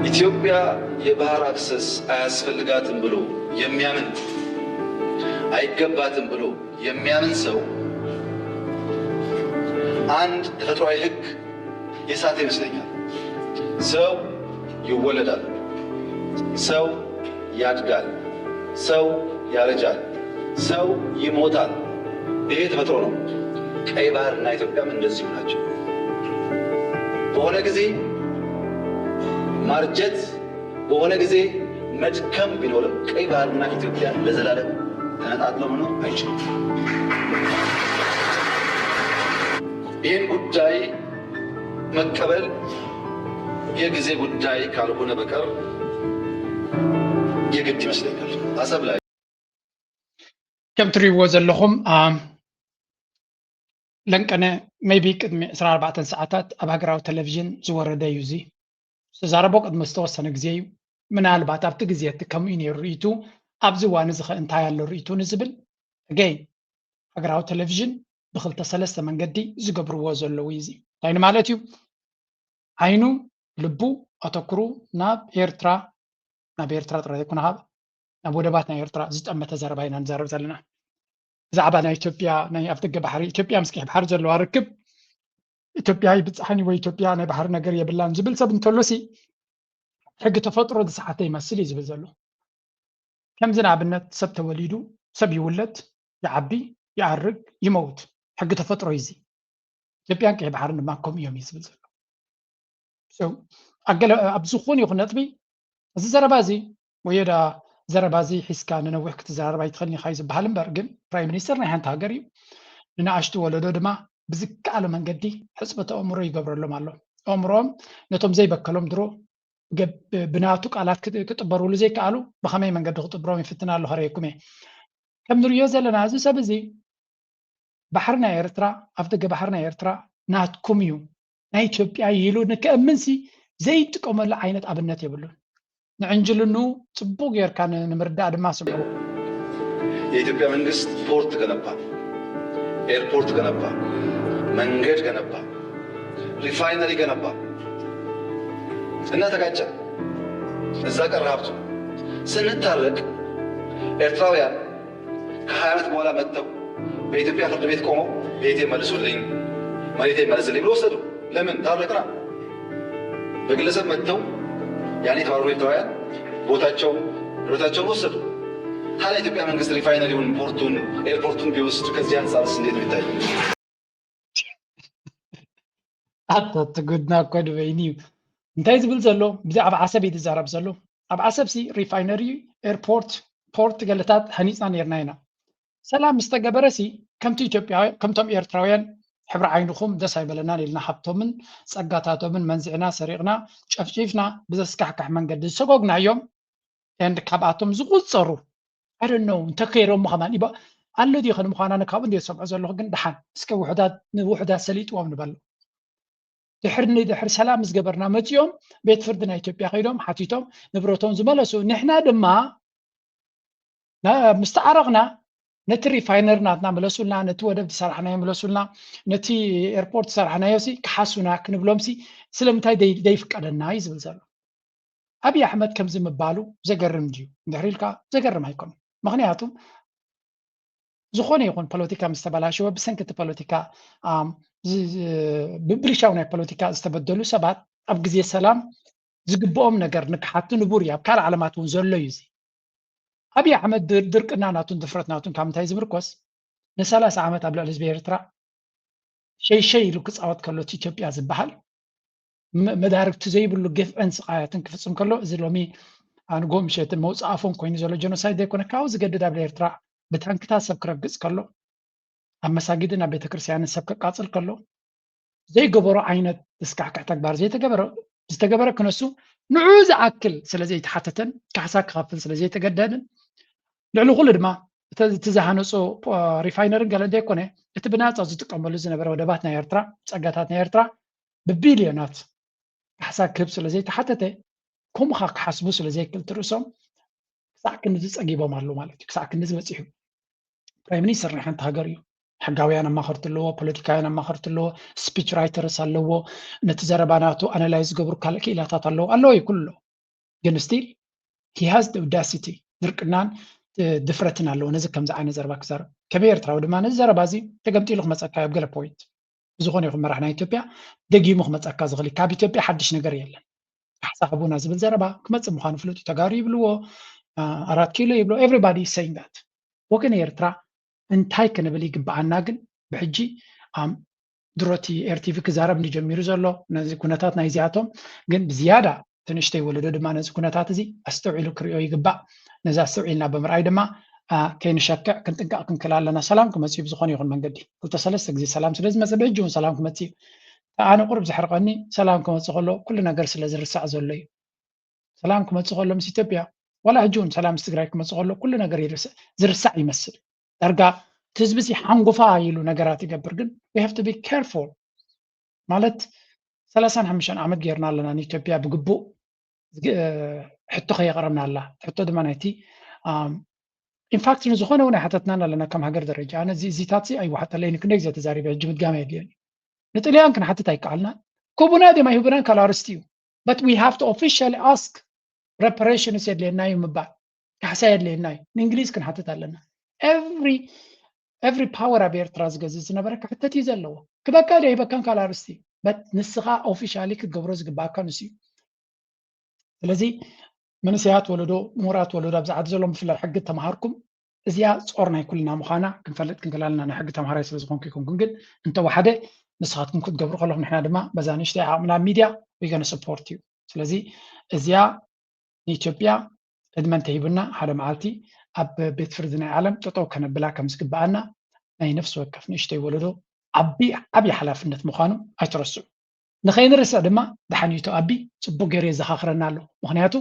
ኢትዮጵያ የባህር አክሰስ አያስፈልጋትም ብሎ የሚያምን፣ አይገባትም ብሎ የሚያምን ሰው አንድ ተፈጥሯዊ ህግ የሳተ ይመስለኛል። ሰው ይወለዳል፣ ሰው ያድጋል፣ ሰው ያረጃል፣ ሰው ይሞታል። ይሄ ተፈጥሮ ነው። ቀይ ባህርና ኢትዮጵያም እንደዚሁ ናቸው። በሆነ ጊዜ ማርጀት፣ በሆነ ጊዜ መድከም ቢኖርም ቀይ ባህርና ኢትዮጵያ ለዘላለም ተነጣጥለው መኖር አይችሉም። ይህን ጉዳይ መቀበል የጊዜ ጉዳይ ካልሆነ በቀር የግድ ይመስለኛል። አሰብ ላይ ከም ትሪእዎ ዘለኹም ለንቀነ maybe ቅድሚ ዕስራን ኣርባዕተን ሰዓታት ኣብ ሃገራዊ ቴሌቪዥን ዝወረደ እዩ። እዚ ዝተዛረቦ ቅድሚ ዝተወሰነ ግዜ እዩ። ምናልባት ኣብቲ ግዜ እቲ ከምኡ እዩ ነይሩ ርእይቱ፣ ኣብዚ እዋን እዚ ኸ እንታይ ኣሎ ርእይቱ ንዝብል ገይ ሃገራዊ ቴሌቪዥን ብክልተ ሰለስተ መንገዲ ዝገብርዎ ዘለዉ እዩ። እዚ እንታይ ማለት እዩ? ዓይኑ ልቡ ኣተኩሩ ናብ ኤርትራ፣ ናብ ኤርትራ ጥራይ ዘይኮነ ካብ ናብ ወደባት ናይ ኤርትራ ዝጠመተ ዘረባ ኢና ንዛረብ ዘለና። ብዛዕባ ናይ ኢትዮጵያ ናይ ኣፍደገ ባሕሪ፣ ኢትዮጵያ ምስ ቀይሕ ባሕሪ ዘለዋ ርክብ ኢትዮጵያ ይብፅሓኒ ወይ ኢትዮጵያ ናይ ባሕሪ ነገር የብላን ዝብል ሰብ እንተሎ ሲ ሕጊ ተፈጥሮ ዝሰሓተ ይመስል እዩ ዝብል ዘሎ። ከምዚ ንኣብነት ሰብ ተወሊዱ ሰብ ይውለድ፣ ይዓቢ፣ ይኣርግ፣ ይመውት። ሕጊ ተፈጥሮ እዩ እዚ። ኢትዮጵያን ቀይሕ ባሕርን ድማ ከምኡ እዮም እዩ ዝብል ዘሎ። ኣብ ዝኾነ ይኹን ነጥቢ እዚ ዘረባ እዚ ወይ ዳ ዘረባ እዚ ሒዝካ ንነዊሕ ክትዘራረብ ኣይትኽእልን ኢኻ እዩ ዝበሃል እምበር ግን ፕራይም ሚኒስተር ናይ ሓንቲ ሃገር እዩ። ንንኣሽቱ ወለዶ ድማ ብዝከኣሎ መንገዲ ሕፅበተ ኣእምሮ ይገብረሎም ኣሎ። ኣእምሮኦም ነቶም ዘይበከሎም ድሮ ብናቱ ቃላት ክጥበርሉ ዘይከኣሉ ብኸመይ መንገዲ ክጥብሮም ይፍትን ኣሎ ከረየኩም እየ። ከም ንሪኦ ዘለና እዚ ሰብ እዚ ባሕሪ ናይ ኤርትራ ኣፍደገ ባሕሪ ናይ ኤርትራ ናትኩም እዩ ናይ ኢትዮጵያ ኢሉ ንከእምንሲ ዘይጥቀመሉ ዓይነት ኣብነት የብሉን። ንዕንጅልኑ ፅቡቅ ጌርካ ንምርዳእ ድማ ስምዑ። የኢትዮጵያ መንግስት ፖርት ገነባ፣ ኤርፖርት ገነባ፣ መንገድ ገነባ፣ ሪፋይነሪ ገነባ እና ተጋጨ። እዛ ቀረ ሀብቱ ስንታረቅ ኤርትራውያን ከሀያ ዓመት በኋላ መጥተው በኢትዮጵያ ፍርድ ቤት ቆመው ቤቴ መልሱልኝ፣ መሬቴ መልስልኝ ብሎ ወሰዱ። ለምን ታረቅና? በግለሰብ መጥተው ያኔ የተባረሩ ኤርትራውያን ቦታቸው ንብረታቸውን ወሰዱ። ታዲያ የኢትዮጵያ መንግስት ሪፋይነሪውን ፖርቱን ኤርፖርቱን ቢወስድ ከዚህ አንጻርስ እንዴት ነው ይታያል? ኣታ እቲ ጉድና እኮ ንበይኑ እዩ። እንታይ ዝብል ዘሎ ብዛዕባ ዓሰብ እዩ ዝዛረብ ዘሎ። ኣብ ዓሰብ ሲ ሪፋይነሪ፣ ኤርፖርት፣ ፖርት ገለታት ሃኒፅና ነይርና ኢና። ሰላም ምስ ተገበረ ሲ ከምቲ ኢትዮጵያ ከምቶም ኤርትራውያን ሕብሪ ዓይንኹም ደስ ኣይበለናን ኢልና ሃብቶምን ፀጋታቶምን መንዚዕና ሰሪቕና ጨፍጪፍና ብዘስካሕካሕ መንገዲ ዝሰጎግናዮም and ካብኣቶም ዝቁፀሩ I don't know እንተከይሮም ከማን ኣሎ ድዩ ከን ምኳና ንካብኡ እንደ ዝሰምዖ ዘለኹ ግን ደሓን እስከ ውሕዳት ንውሕዳት ሰሊጥዎም ንበሎ። ድሕሪ ንድሕሪ ሰላም ምስ ገበርና መፂኦም ቤት ፍርዲ ናይ ኢትዮጵያ ከይዶም ሓቲቶም ንብረቶም ዝመለሱ። ንሕና ድማ ምስ ተዓረቕና ነቲ ሪፋይነር ናትና ምለሱልና፣ ነቲ ወደብ ዝሰራሕናዮ ምለሱልና፣ ነቲ ኤርፖርት ዝሰራሕናዮ ሲ ክሓሱና ክንብሎም ሲ ስለምንታይ ደይፍቀደና እዩ ዝብል ዘሎ። ኣብይ ኣሕመድ ከምዚ ምባሉ ዘገርም ድዩ እንድሕር ኢልካ ዘገርም ኣይኮነን። ምክንያቱ ዝኾነ ይኹን ፖለቲካ ምስ ተበላሸወ ብሰንኪ እቲ ፖለቲካ ብብልሻው ናይ ፖለቲካ ዝተበደሉ ሰባት ኣብ ግዜ ሰላም ዝግብኦም ነገር ንክሓቱ ንቡር እዩ። ኣብ ካልእ ዓለማት እውን ዘሎ እዩ። እዚ ኣብይ ኣሕመድ ድርቅና ናቱን ድፍረት ናቱን ካብ ምንታይ ዝምርኮስ ንሰላሳ ዓመት ኣብ ልዕሊ ህዝቢ ኤርትራ ሸይሸይ ኢሉ ክፃወት ከሎ እቲ ኢትዮጵያ ዝበሃል መዳርግቲ ዘይብሉ ግፍዕን ስቃያትን ክፍፅም ከሎ እዚ ሎሚ ኣንጎ ምሸትን መውፅኣፎም ኮይኑ ዘሎ ጀኖሳይድ ዘይኮነ ካብኡ ዝገድድ ኣብ ኤርትራ ብታንክታት ሰብ ክረግፅ ከሎ ኣብ መሳጊድን ኣብ ቤተክርስትያንን ሰብ ከቃፅል ከሎ ዘይገበሮ ዓይነት ዘስካሕክሕ ተግባር ዘይተገበረ ዝተገበረ ክነሱ ንዑ ዝኣክል ስለ ዘይተሓተተን ካሕሳ ክኸፍል ስለ ዘይተገደድን ልዕሊ ኩሉ ድማ እቲ ዝሃነፆ ሪፋይነርን ገለ ዘይኮነ እቲ ብናፃ ዝጥቀመሉ ዝነበረ ወደባት ናይ ኤርትራ ፀጋታት ናይ ኤርትራ ብቢልዮናት ካሕሳ ክህብ ስለ ዘይተሓተተ ከምኡ ክሓስቡ ስለ ዘይክእል ትርእሶም ክሳዕ ክንዲ ፀጊቦም ኣለዉ ማለት እዩ። ክሳዕ ክንዲ ዝበፂሑ ፕራይም ሚኒስተር ናይ ሓንቲ ሃገር እዩ። ሕጋውያን ኣማኸርቲ ኣለዎ፣ ፖለቲካውያን ኣማኸርቲ ኣለዎ፣ ስፒች ራይተርስ ኣለዎ፣ ነቲ ዘረባ ናቱ ኣናላይዝ ዝገብሩ ካልእ ክኢላታት ኣለዎ ኣለዎ እዩ ኩሉ ኣለዎ። ግን still he has the audacity ድርቅናን ድፍረትን ኣለዎ ነዚ ከምዚ ዓይነት ዘረባ ክዛረብ። ከመይ ኤርትራዊ ድማ ነዚ ዘረባ እዚ ተገምጢሉ ክመፀካ ኣብ ገለ point ብዝኾነ ይኹን መራሕ ናይ ኢትዮጵያ ደጊሙ ክመፀካ ዝኽእል ካብ ኢትዮጵያ ሓድሽ ነገር የለን። ካሕሳ ሃቡና ዝብል ዘረባ ክመፅእ ምዃኑ ፍሉጥ እዩ። ተጋሩ ይብልዎ፣ ኣራት ኪሎ ይብሎ፣ everybody saying that። ወገን ኤርትራ እንታይ ክንብል ይግብኣና ግን ብሕጂ ድሮቲ ኤርቲቪ ክዛረብ እንዲጀሚሩ ዘሎ ነዚ ኩነታት ናይዚኣቶም ግን ብዝያዳ ትንሽተይ ወለዶ ድማ ነዚ ኩነታት እዚ ኣስተውዒሉ ክሪኦ ይግባእ። ነዚ ኣስተውዒልና ብምርኣይ ድማ ከይንሸክዕ ክንጥንቀቕ ክንክል ኣለና። ሰላም ክመፅእ እዩ ብዝኾነ ይኹን መንገዲ። ክልተ ሰለስተ ግዜ ሰላም ስለ ዝመፅእ ብሕጂ እውን ሰላም ክመፅእ እዩ። ኣነ ቁሩብ ዘሕርቐኒ ሰላም ክመፅእ ከሎ ኩሉ ነገር ስለ ዝርሳዕ ዘሎ እዩ። ሰላም ክመፅእ ከሎ ምስ ኢትዮጵያ ዋላ ሕጂ እውን ሰላም ምስ ትግራይ ክመፅእ ከሎ ኩሉ ነገር ዝርሳዕ ይመስል። ዳርጋ እቲ ህዝቢ እዚ ሓንጎፋ ኢሉ ነገራት ይገብር ግን we have to be careful ማለት ሰላሳን ሓሙሽተን ዓመት ጌርና ኣለና ንኢትዮጵያ ብግቡእ ሕቶ ከየቕረብና ኣላ ሕቶ ድማ ናይቲ ኢንፋክት ንዝኾነ እውን ኣይሓተትናን ኣለና ከም ሃገር ደረጃ ኣነ እዚታት ኣይወሓጠለይን ክንደይ ግዜ ተዛሪበ ሕጂ ምድጋም የድልየን ንጥልያን ክንሓትት ኣይከኣልና ክቡና ድም ኣይህቡናን ካልእ ኣርስቲ እዩ but we have to officially ask reparations የድልየና እዩ ምባል ካሕሳ የድልየና እዩ ንእንግሊዝ ክንሓትት ኣለና every every power ኣብ ኤርትራ ዝገዝእ ዝነበረ ክሕተት እዩ ዘለዎ ክበካ ዶ ይበካን ካልእ ኣርስቲ but ንስኻ officially ክትገብሮ ዝግባእካ ንሱ እዩ ስለዚ መንእሰያት ወለዶ ምሁራት ወለዶ ኣብዚ ዓዲ ዘሎ ብፍላይ ሕጊ ተምሃርኩም እዚኣ ጾር ናይ ኩልና ምዃና ክንፈልጥ ክንክል ኣለና ናይ ሕጊ ተምሃራይ ስለ ዝኾንኩ ይኮንኩም ግን እንተወሓደ ንስኻትኩም ክትገብሩ ከለኹም ንሕና ድማ በዛ ንእሽተይ ዓቕምና ሚድያ we gonna support you ስለዚ እዚኣ ንኢትዮጵያ ዕድመ እንተሂቡና ሓደ መዓልቲ ኣብ ቤት ፍርዲ ናይ ዓለም ጠጠው ከነብላ ከም ዝግብኣና ናይ ነፍሲ ወከፍ ንእሽተይ ወለዶ ዓቢ ዓቢ ሓላፍነት ምዃኑ ኣይትረስዑ ንኸይንርስዕ ድማ ደሓን እዩ እቲ ኣቢ ፅቡቅ ገይሩ የዘኻኽረና ኣሎ ምክንያቱ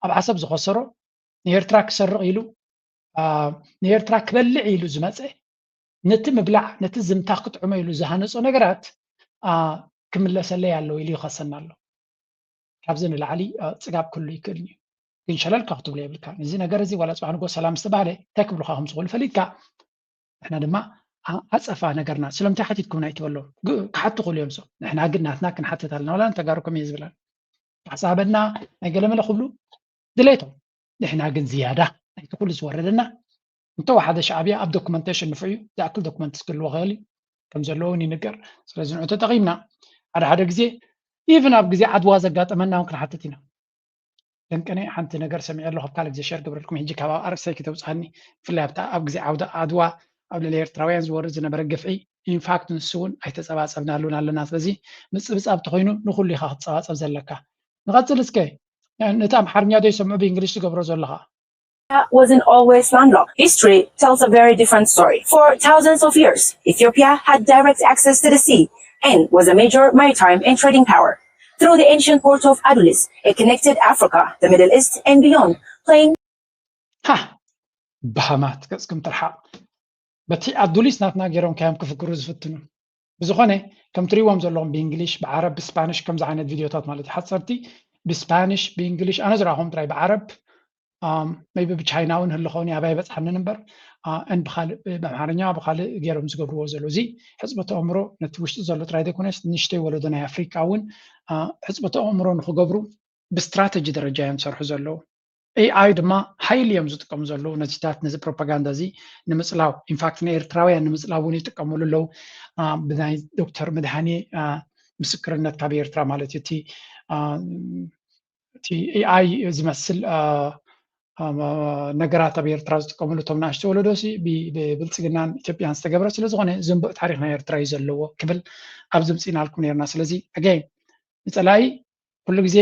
ኣብ ዓሰብ ዝኸሰሮ ንኤርትራ ክሰርቕ ኢሉ ንኤርትራ ክበልዕ ኢሉ ዝመፀ ነቲ ምብላዕ ነቲ ዝምታ ክጥዕሞ ኢሉ ዝሃነፆ ነገራት ክምለሰለይ ኣለዎ ኢሉ ይኸሰና ኣሎ ካብዚ ንላዕሊ ፅጋብ ክህሉ ይክእል እዩ ግን ሸለልካ ክትብሎ የብልካ እዚ ነገር እዚ ዋላ ፅባሕ ንጎ ሰላም ዝተባህለ እንታይ ክብሉካ ከም ዝኽእሉ ፈሊጥካ ንሕና ድማ ዓፀፋ ነገርና ስለምንታይ ሓቲትኩምና ይትበሎ ክሓቱ ክእሉ እዮም ሶም ንሕና ግን ናትና ክንሓትት ኣለና ዋላ ንተጋሩ ከመይ ዝብላል ሓሳበና ናይ ገለመለ ክብሉ ድሌቶም ንሕና ግን ዝያዳ ናይቲ ኩሉ ዝወረደና እንተወሓደ ሻዕብያ ኣብ ዶኩመንቴሽን ንፍዑ እዩ ዝኣክል ዶኩመንት ክህልዎ ክእል እዩ ከም ዘለዎን ይንገር ስለዚ ንዑ ተጠቒምና ሓደ ሓደ ግዜ ኢቭን ኣብ ግዜ ዓድዋ ዘጋጠመና እውን ክንሓትት ኢና ደንቀነ ሓንቲ ነገር ሰሚዐ ኣለኹ ኣብ ካልእ ግዜ ሸር ግብረልኩም ሕጂ ካብ ኣርእስተይ ክተውፅኣኒ ብፍላይ ኣብታ ኣብ ግዜ ዓውደ ኣድዋ ኣብ ልዕሊ ኤርትራውያን ዝወርድ ዝነበረ ግፍዒ ኢንፋክት ንሱ እውን ኣይተፀባፀብናሉን ኣለና ስለዚ ምፅብፃብ ተኮይኑ ንኩሉ ኢካ ክትፀባፀብ ዘለካ ንቐፅል እስከ ነቲ ኣምሓርኛ ዶ ይሰምዑ ብእንግሊሽ ትገብሮ ዘለኻ wasn't always landlocked. History tells a very different story. For thousands of years, Ethiopia had direct access to the sea and was a major maritime and trading power. Through the ancient port of Adulis, it connected Africa, the Middle East, and beyond, playing ሃ በሃማት ገጽኩም ትርሓቕ በቲ ኣዱሊስ ናትና ገይሮም ካዮም ክፍክሩ ዝፍትኑ ብዝኾነ ከም ትሪዎም ዘለኹም ብእንግሊሽ ብዓረብ ብስፓኒሽ ከምዚ ዓይነት ቪድዮታት ማለት እዩ ሓፀርቲ ብስፓኒሽ ብእንግሊሽ ኣነ ዝረኣኹም ጥራይ ብዓረብ maybe ብቻይና እውን ህልኸውን ኣባይ በፅሓንን እምበር and ብካልእ ብኣምሓርኛ ብካልእ ገይሮም ዝገብርዎ ዘሎ እዚ ሕፅበተ ኣእምሮ ነቲ ውሽጢ ዘሎ ጥራይ ዘይኮነስ ንሽተይ ወለዶ ናይ ኣፍሪካ እውን ሕፅበተ ኣእምሮ ንክገብሩ ብስትራተጂ ደረጃ እዮም ዝሰርሑ ዘለዉ ኤኣይ ድማ ሓይሊ እዮም ዝጥቀሙ ዘለዉ ነዚታት ነዚ ፕሮፓጋንዳ እዚ ንምፅላው ኢንፋክት ንኤርትራውያን ንምፅላው እውን ይጥቀምሉ ኣለዉ ብናይ ዶክተር መድሃኒ ምስክርነት ካብ ኤርትራ ማለት እዩ እቲ ኤኣይ ዝመስል ነገራት ኣብ ኤርትራ ዝጥቀምሉ እቶም ናሽተ ወለዶ ብብልፅግናን ኢትዮጵያን ዝተገብረ ስለዝኾነ ዝንቡዕ ታሪክ ናይ ኤርትራ እዩ ዘለዎ ክብል ኣብዚ ምፅኢናልኩም ነርና ስለዚ ኣገይን ንፀላኢ ኩሉ ግዜ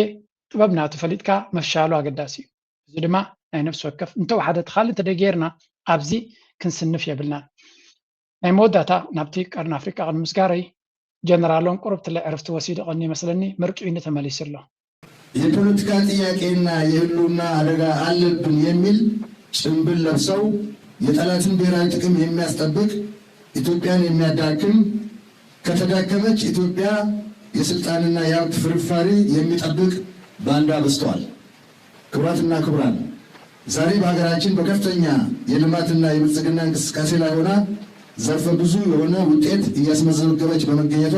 ጥበብ ናቱ ፈሊጥካ መፍሻሉ ኣገዳሲ እዩ እዚ ድማ ናይ ነፍሲ ወከፍ እንተወሓደ ተኻሊ እንተደገርና ኣብዚ ክንስንፍ የብልናን ናይ መወዳእታ ናብቲ ቀርኒ ኣፍሪቃ ቅድሚ ምስጋረይ ጀነራሎም ቁሩብ ትለ ዕርፍቲ ወሲዱ ቀኒ ይመስለኒ ምርጭኡ ተመሊሱ ኣሎ የፖለቲካ ጥያቄና የህልውና አደጋ አለብን የሚል ጭንብል ለብሰው የጠላትን ብሔራዊ ጥቅም የሚያስጠብቅ ኢትዮጵያን የሚያዳክም ከተዳከመች ኢትዮጵያ የስልጣንና የሀብት ፍርፋሪ የሚጠብቅ ባንዳ በዝቷል። ክቡራትና ክቡራን ዛሬ በሀገራችን በከፍተኛ የልማትና የብልጽግና እንቅስቃሴ ላይ ሆና ዘርፈ ብዙ የሆነ ውጤት እያስመዘገበች በመገኘቷ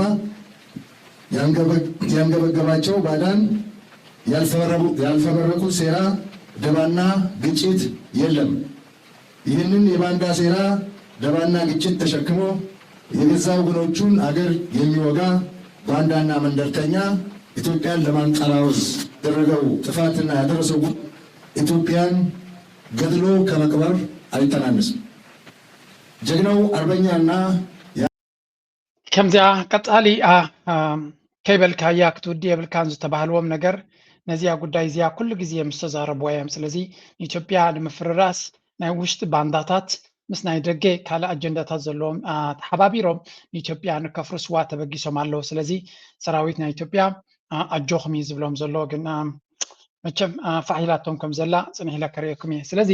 ያንገበገባቸው ባዳን ያልፈበረኩት ሴራ ደባና ግጭት የለም። ይህንን የባንዳ ሴራ ደባና ግጭት ተሸክሞ የገዛ ወገኖቹን አገር የሚወጋ ባንዳና መንደርተኛ ኢትዮጵያን ለማንቀላወስ ያደረገው ጥፋትና ያደረሰው ኢትዮጵያን ገድሎ ከመቅበር አይተናነስም። ጀግናው አርበኛና ከምዚኣ ቀጻሊ ከይበልካያ ክትውዲ የብልካን ዝተባህልዎም ነገር ነዚኣ ጉዳይ እዚኣ ኩሉ ግዜ ምስ ተዛረብዋ እዮም። ስለዚ ንኢትዮጵያ ንምፍርራስ ናይ ውሽጢ ባንዳታት ምስ ናይ ደገ ካልእ ኣጀንዳታት ዘለዎም ተሓባቢሮም ንኢትዮጵያ ንከፍርስዋ ተበጊሶም ኣለዉ። ስለዚ ሰራዊት ናይ ኢትዮጵያ ኣጆኹም እዩ ዝብሎም ዘሎ። ግን መቸም ፋሕ ኢላቶም ከም ዘላ ጽንሕ ኢለ ከርእየኩም እየ። ስለዚ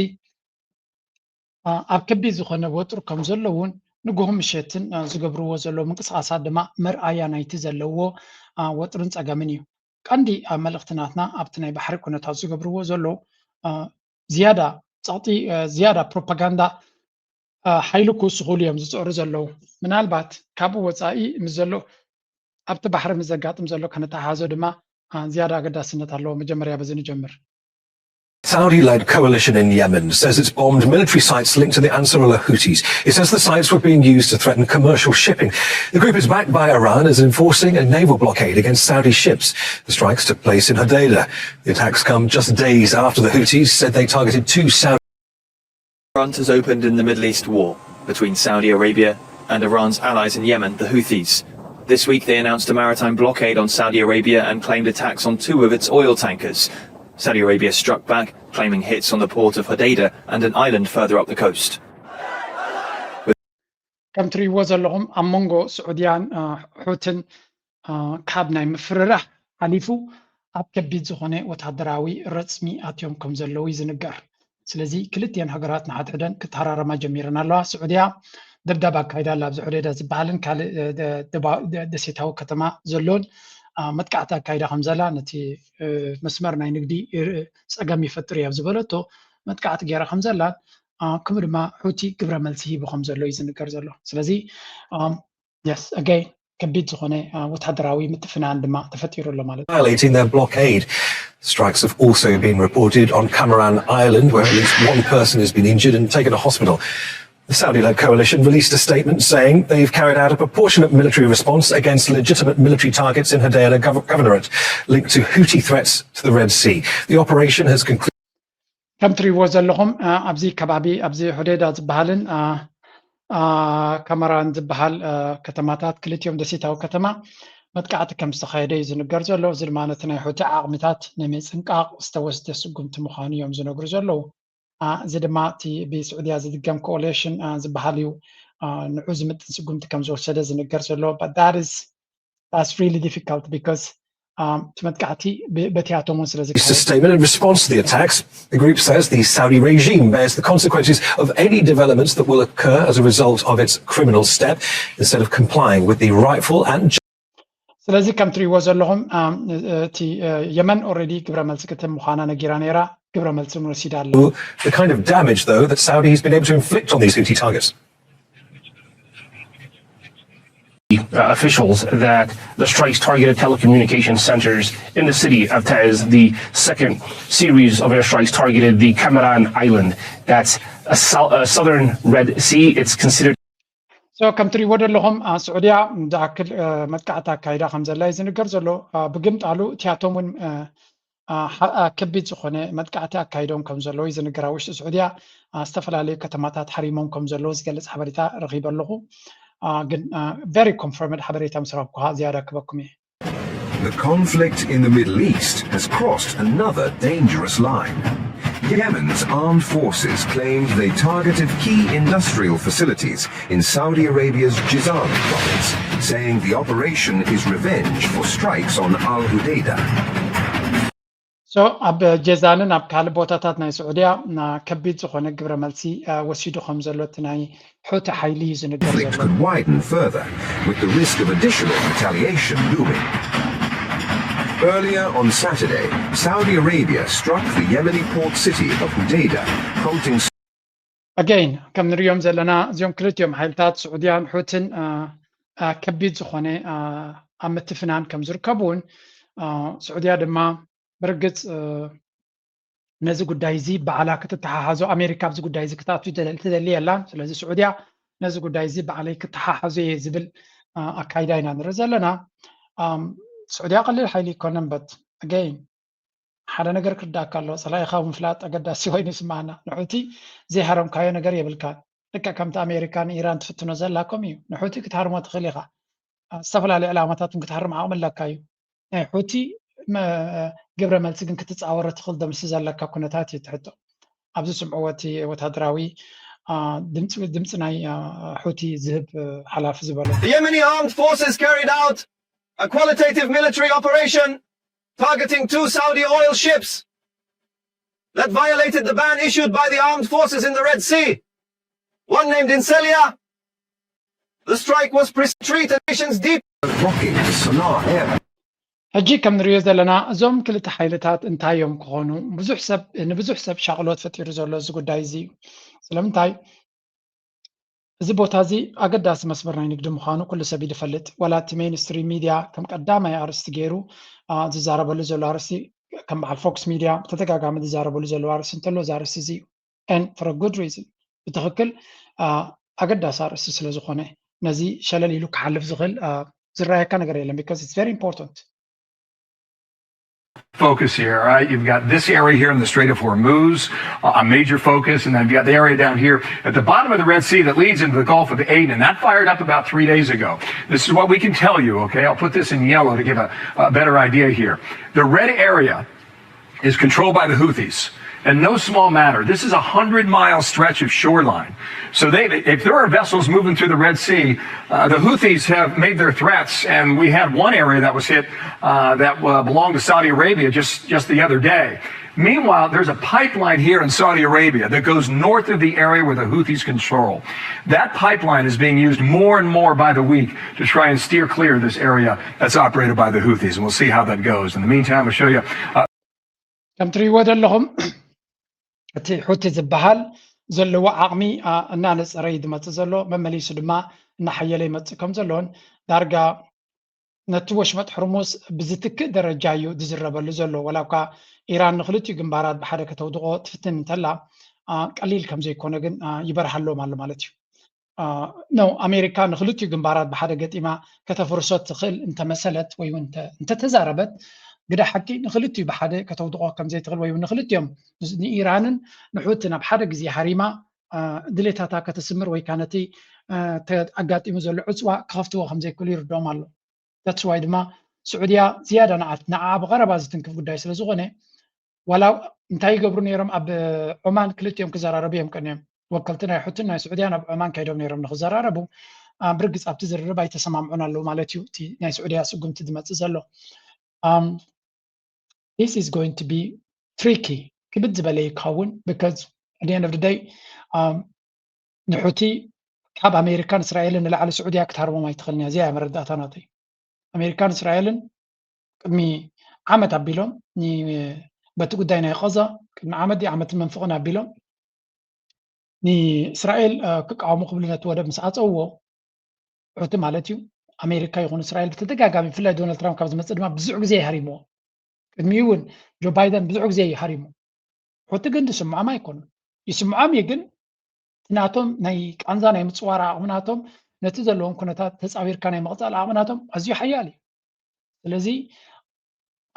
ኣብ ከቢድ ዝኾነ ወጥሪ ከም ዘሎ እውን ንግሆ ምሸትን ዝገብርዎ ዘለዉ ምንቅስቓሳት ድማ መርኣያ ናይቲ ዘለዎ ወጥርን ጸገምን እዩ። ቀንዲ መልእኽቲ ናትና ኣብቲ ናይ ባሕሪ ኩነታት ዝገብርዎ ዘለዉ ዝያዳ ጸቕጢ ዝያዳ ፕሮፓጋንዳ ሓይሊ ክውስኹሉ እዮም ዝጽዕሩ ዘለዉ። ምናልባት ካብኡ ወጻኢ ምስ ዘሎ ኣብቲ ባሕሪ ምስ ዘጋጥም ዘሎ ከነተሓሓዞ ድማ ዝያዳ ኣገዳስነት ኣለዎ። መጀመርያ በዚ ንጀምር። Saudi-led coalition in Yemen says it's bombed military sites linked to the Ansarullah Houthis. It says the sites were being used to threaten commercial shipping. The group is backed by Iran and is enforcing a naval blockade against Saudi ships. The strikes took place in Hodeidah. The attacks come just days after the Houthis said they targeted two Saudi front has opened in the Middle East war between Saudi Arabia and Iran's allies in Yemen, the Houthis. This week they announced a maritime blockade on Saudi Arabia and claimed attacks on two of its oil tankers. Saudi Arabia struck back, claiming hits on the port of Hodeidah and an island further up the coast. ከም ትርእይዎ ዘለኹም ኣብ መንጎ ስዑድያን ሑትን ካብ ናይ ምፍርራሕ ሓሊፉ ኣብ ከቢድ ዝኾነ ወታደራዊ ረፅሚ ኣትዮም ከም ዘለዉ እዩ ዝንገር። ስለዚ ክልቲኤን ሃገራት ንሓድሕደን ክተሃራረማ ጀሚረን ኣለዋ። ስዑድያ ደብዳብ ኣካይዳ ኣላ ኣብዚ ሑዴዳ ዝበሃልን ካልእ ደሴታዊ ከተማ ዘሎን መጥቃዕቲ ኣካይዳ ከም ዘላ ነቲ መስመር ናይ ንግዲ ፀገም ይፈጥር እዩ ኣብ ዝበለቶ መጥቃዕቲ ገይራ ከም ዘላን ከምኡ ድማ ሑቲ ግብረ መልሲ ሂቡ ከም ዘሎ እዩ ዝንገር ዘሎ። ስለዚ yes again ከቢድ ዝኾነ ወታደራዊ ምትፍናን ድማ ተፈጢሩ ኣሎ ማለት እዩ። Violating their blockade. Strikes have also been reported on Kamaran Island, where at least one person has been injured and taken to hospital. The Saudi-led coalition released a statement saying they've carried out a proportionate military response against legitimate military targets in Hodeidah gov- Governorate linked to Houthi threats to the Red Sea. The operation has concluded. ከም ትሪእዎ ዘለኹም ኣብዚ ከባቢ ኣብዚ ሑዴዳ ዝበሃልን ከመራን ዝበሃል ከተማታት ክልቲኦም ደሴታዊ ከተማ መጥቃዕቲ ከም ዝተኻየደ እዩ ዝንገር ዘሎ። እዚ ድማ ነቲ ናይ ሑቲ ዓቕሚታት ንምጽንቃቕ ዝተወስደ ስጉምቲ ምዃኑ እዮም ዝነግሩ ዘለዉ። እዚ ድማ እቲ ብስዑድያ ዝድገም ኮኦሌሽን ዝበሃል እዩ ንዑ ዝምጥን ስጉምቲ ከም ዝወሰደ ዝንገር ዘሎ። But that is that's really difficult because እቲ መጥቃዕቲ በቲኣቶም እውን ስለ It's a statement in response to the attacks. The group says the Saudi regime bears the consequences of any developments that will occur as a result of its criminal step instead of complying with the rightful and ስለዚ ከም ትሪእዎ ዘለኹም እቲ የመን already ግብረ መልሲ ክትህብ ምዃና ነጊራ ነይራ። ግብረ መልሲ እውን ወሲዳ ኣላ። The kind of damage, though, that Saudi has been able to inflict on these Houthi targets. Officials that the strikes targeted telecommunication centers in the city of Taiz. The second series of airstrikes targeted the Kamaran Island. That's a, sou- a southern Red Sea. It's considered So ከም ትሪእዎ ዘለኹም ስዑድያ ዝኣክል መጥቃዕቲ ኣካይዳ ከም ዘላ እዩ ዝንገር ዘሎ። ብግምጣሉ እቲኣቶም እውን ከቢድ ዝኾነ መጥቃዕቲ ኣካይዶም ከም ዘለዉ እዩ ዝንገር። ኣብ ውሽጢ ስዑድያ ዝተፈላለዩ ከተማታት ሓሪሞም ከም ዘለዉ ዝገልፅ ሓበሬታ ረኺበ ኣለኹ። ግን very confirmed ሓበሬታ ምስ ረኽብኩ ዝያዳ ክበኩም እየ። The conflict in the Middle East has crossed another dangerous line. Yemen's armed forces claimed they targeted key industrial facilities in Saudi Arabia's Jizan province, saying the operation is revenge for strikes on Al Hudaydah. So ኣብ ጀዛንን ኣብ ካልእ ቦታታት ናይ ስዑድያ ከቢድ ዝኾነ ግብረ መልሲ ወሲዱ ከም ዘሎ እቲ ናይ ሑቲ ሓይሊ እዩ ዝንገር ዘሎ። Conflict could widen further, with the risk of additional retaliation looming. Earlier on Saturday, Saudi Arabia struck the Yemeni port city of Hudaydah, prompting Again ከም ንሪኦም ዘለና እዚኦም ክልቲኦም ሓይልታት ስዑድያን ሑትን ከቢድ ዝኾነ ኣብ ምትፍናን ከም ዝርከቡ እውን ስዑድያ ድማ ብርግፅ ነዚ ጉዳይ እዚ ባዕላ ክትተሓሓዞ ኣሜሪካ ኣብዚ ጉዳይ እዚ ክትኣቱ ትደሊ የላን። ስለዚ ስዑድያ ነዚ ጉዳይ እዚ ባዕለይ ክተሓሓዞ እየ ዝብል ኣካይዳ ኢና ንርኢ ዘለና። ስዑድያ ቀሊል ሓይሊ ይኮነን በት ኣገይን ሓደ ነገር ክርዳእካ ኣለዎ። ፀላኢኻ ምፍላጥ ኣገዳሲ ኮይኑ ይስማዓና። ንሑቲ ዘይሃረምካዮ ነገር የብልካን። ልክዕ ከምቲ ኣሜሪካ ንኢራን ትፍትኖ ዘላ ከምኡ እዩ። ንሑቲ ክትሃርሞ ትኽእል ኢኻ። ዝተፈላለዩ ዕላማታት እውን ክትሃርም ዓቕሚ ኣለካ እዩ። ናይ ሑቲ ግብረ መልሲ ግን ክትፃወሮ ትኽእል ዶ ምስ ዘለካ ኩነታት እዩ ትሕቶ። ኣብዚ ስምዕዎ እቲ ወታደራዊ ድምፂ ናይ ሑቲ ዝህብ ሓላፊ ዝበሎ። The Yemeni armed forces carried out a qualitative military operation targeting two Saudi oil ships that violated the ban issued by the armed forces in the Red Sea. One named Inselia. The strike was preceded by nation's deep Rocky, Sanaa Air. ሕጂ ከም ንሪኦ ዘለና እዞም ክልተ ሓይልታት እንታይ እዮም ክኾኑ ብዙሕ ሰብ ንብዙሕ ሰብ ሻቕሎት ፈጢሩ ዘሎ እዚ ጉዳይ እዚ እዩ። ስለምንታይ እዚ ቦታ እዚ ኣገዳሲ መስመር ናይ ንግዲ ምዃኑ ኩሉ ሰብ እዩ ዝፈልጥ። ዋላ እቲ ሜይንስትሪም ሚድያ ከም ቀዳማይ ኣርእስቲ ገይሩ ዝዛረበሉ ዘሎ ኣርእስቲ ከም በዓል ፎክስ ሚድያ ብተደጋጋሚ ዝዛረበሉ ዘሎ ኣርእስቲ እንተሎ እዚ ኣርእስቲ እዚ እዩ። And for a good reason። ብትኽክል ኣገዳሲ ኣርእስቲ ስለ ዝኾነ ነዚ ሸለል ኢሉ ክሓልፍ ዝኽእል ዝረኣየካ ነገር የለን because it's very important። Focus here, all right? You've got this area here in the Strait of Hormuz, a major focus, and then you've got the area down here at the bottom of the Red Sea that leads into the Gulf of Aden, and that fired up about three days ago. This is what we can tell you, okay? I'll put this in yellow to give a, a better idea here. The red area is controlled by the Houthis. And no small matter. This is a hundred mile stretch of shoreline. So they, if there are vessels moving through the Red Sea, uh, the Houthis have made their threats, and we had one area that was hit uh, that uh, belonged to Saudi Arabia just, just the other day. Meanwhile, there's a pipeline here in Saudi Arabia that goes north of the area where the Houthis control. That pipeline is being used more and more by the week to try and steer clear of this area that's operated by the Houthis. And we'll see how that goes. In the meantime, I'll show you. Uh, ከም ትሪእዎ ዘለኹም እቲ ሑቲ ዝበሃል ዘለዎ ዓቕሚ እናነፀረ እዩ ዝመፅእ ዘሎ። መመሊሱ ድማ እናሓየለ ይመፅእ ከም ዘሎን ዳርጋ ነቲ ወሽመጥ ሕርሙዝ ብዝትክእ ደረጃ እዩ ዝዝረበሉ ዘሎ። ዋላ እኳ ኢራን ንክልቲኡ ግንባራት ብሓደ ከተውድቖ ትፍትን እንተላ ቀሊል ከም ዘይኮነ ግን ይበርሃሎም ኣሎ ማለት እዩ። ነው ኣሜሪካ ንክልቲኡ ግንባራት ብሓደ ገጢማ ከተፍርሶ ትኽእል እንተመሰለት ወይ እውን እንተተዛረበት ግዳ ሓቂ ንክልቲኡ ብሓደ ከተውድቆ ከምዘይትኽእል ወይ እውን ንክልቲኦም ንኢራንን ንሑትን ኣብ ሓደ ግዜ ሃሪማ ድሌታታ ከተስምር ወይ ከዓ ነቲ ኣጋጢሙ ዘሎ ዕፅዋ ክኸፍትዎ ከምዘይክእሉ ይርድኦም ኣሎ። That's why ድማ ስዑድያ ዝያዳ ንዓት ንዓ ብቐረባ ዝትንክፍ ጉዳይ ስለዝኾነ ዋላ እንታይ ይገብሩ ነይሮም ኣብ ዖማን ክልቲኦም ክዘራረቡ እዮም ቀንዮም ወከልቲ ናይ ሑትን ናይ ስዑድያን ኣብ ዖማን ከይዶም ነይሮም ንክዘራረቡ ብርግፅ ኣብቲ ዝርርብ ኣይተሰማምዑን ኣለዉ ማለት እዩ እቲ ናይ ስዑድያ ስጉምቲ ዝመፅእ ዘሎ this is going to be tricky ክብድ ዝበለ ይከውን because at the end of the day ንሑቲ ካብ ኣሜሪካን እስራኤልን ንላዕሊ ስዑድያ ክትሃርቦም ኣይትኽእልን እያ እዚኣ መረዳእታ ናተይ ኣሜሪካን እስራኤልን ቅድሚ ዓመት ኣቢሎም በቲ ጉዳይ ናይ ቀዛ ቅድሚ ዓመት ዓመትን መንፍቕን ኣቢሎም ንእስራኤል ክቃወሙ ክብሉ ነቲ ወደብ ምስ ኣፀውዎ ሑቲ ማለት እዩ ኣሜሪካ ይኹን እስራኤል ብተደጋጋሚ ብፍላይ ዶናልድ ትራምፕ ካብ ዝመፅእ ድማ ብዙሕ ግዜ ይሃሪምዎ ቅድሚኡ እውን ጆ ባይደን ብዙሕ ግዜ ይሃሪሙ ሑቲ ግን ዝስምዖም ኣይኮኑን ይስምዖም እዩ ግን ናቶም ናይ ቃንዛ ናይ ምፅዋር ዓቕሚ ናቶም ነቲ ዘለዎም ኩነታት ተፃዊርካ ናይ ምቕፃል ዓቕሚ ናቶም ኣዝዩ ሓያል እዩ ስለዚ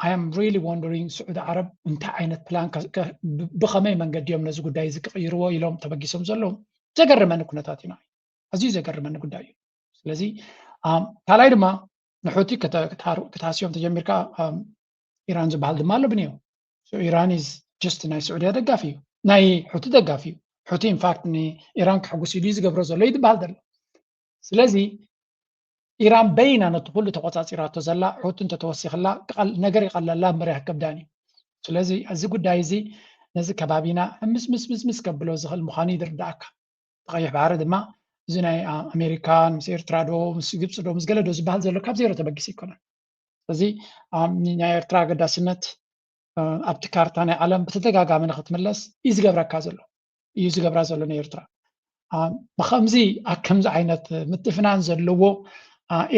I am really wondering ስዑዲ ዓረብ እንታይ ዓይነት ፕላን ብኸመይ መንገዲ እዮም ነዚ ጉዳይ እዚ ክቕይርዎ ኢሎም ተበጊሶም ዘለዉ ዘገርመኒ ኩነታት እዩ ኣዝዩ ዘገርመኒ ጉዳይ እዩ ስለዚ ካልኣይ ድማ ንሑቲ ክትሃስዮም ተጀሚርካ ኢራን ዝበሃል ድማ ኣሎ ብንዮ ኢራን is just ናይ ስዑድያ ደጋፊ እዩ ናይ ሑቲ ደጋፊ እዩ ሑቲ in fact ንኢራን ክሕጉስ ኢሉ ዝገብሮ ዘሎ እዩ ዝበሃል ዘሎ ስለዚ ኢራን በይና ነቲ ኩሉ ተቆፃፂራቶ ዘላ ሑቲ እንተተወሲኽላ ነገር ይቀለላ እምበር ኣይከብዳን እዩ ስለዚ እዚ ጉዳይ እዚ ነዚ ከባቢና ምስ ምስ ምስ ምስ ከብሎ ዝኽእል ምዃኑ ይድርዳእካ ቀይሕ ባሕሪ ድማ እዚ ናይ ኣሜሪካን ምስ ኤርትራ ዶ ምስ ግብፂ ዶ ምስ ገለ ዶ ዝበሃል ዘሎ ካብ ዜሮ ተበጊሱ ኣይኮነን ስለዚ ናይ ኤርትራ ኣገዳስነት ኣብቲ ካርታ ናይ ዓለም ብተደጋጋሚ ንክትምለስ እዩ ዝገብረካ ዘሎ እዩ ዝገብራ ዘሎ ንኤርትራ ብከምዚ ኣብ ከምዚ ዓይነት ምትፍናን ዘለዎ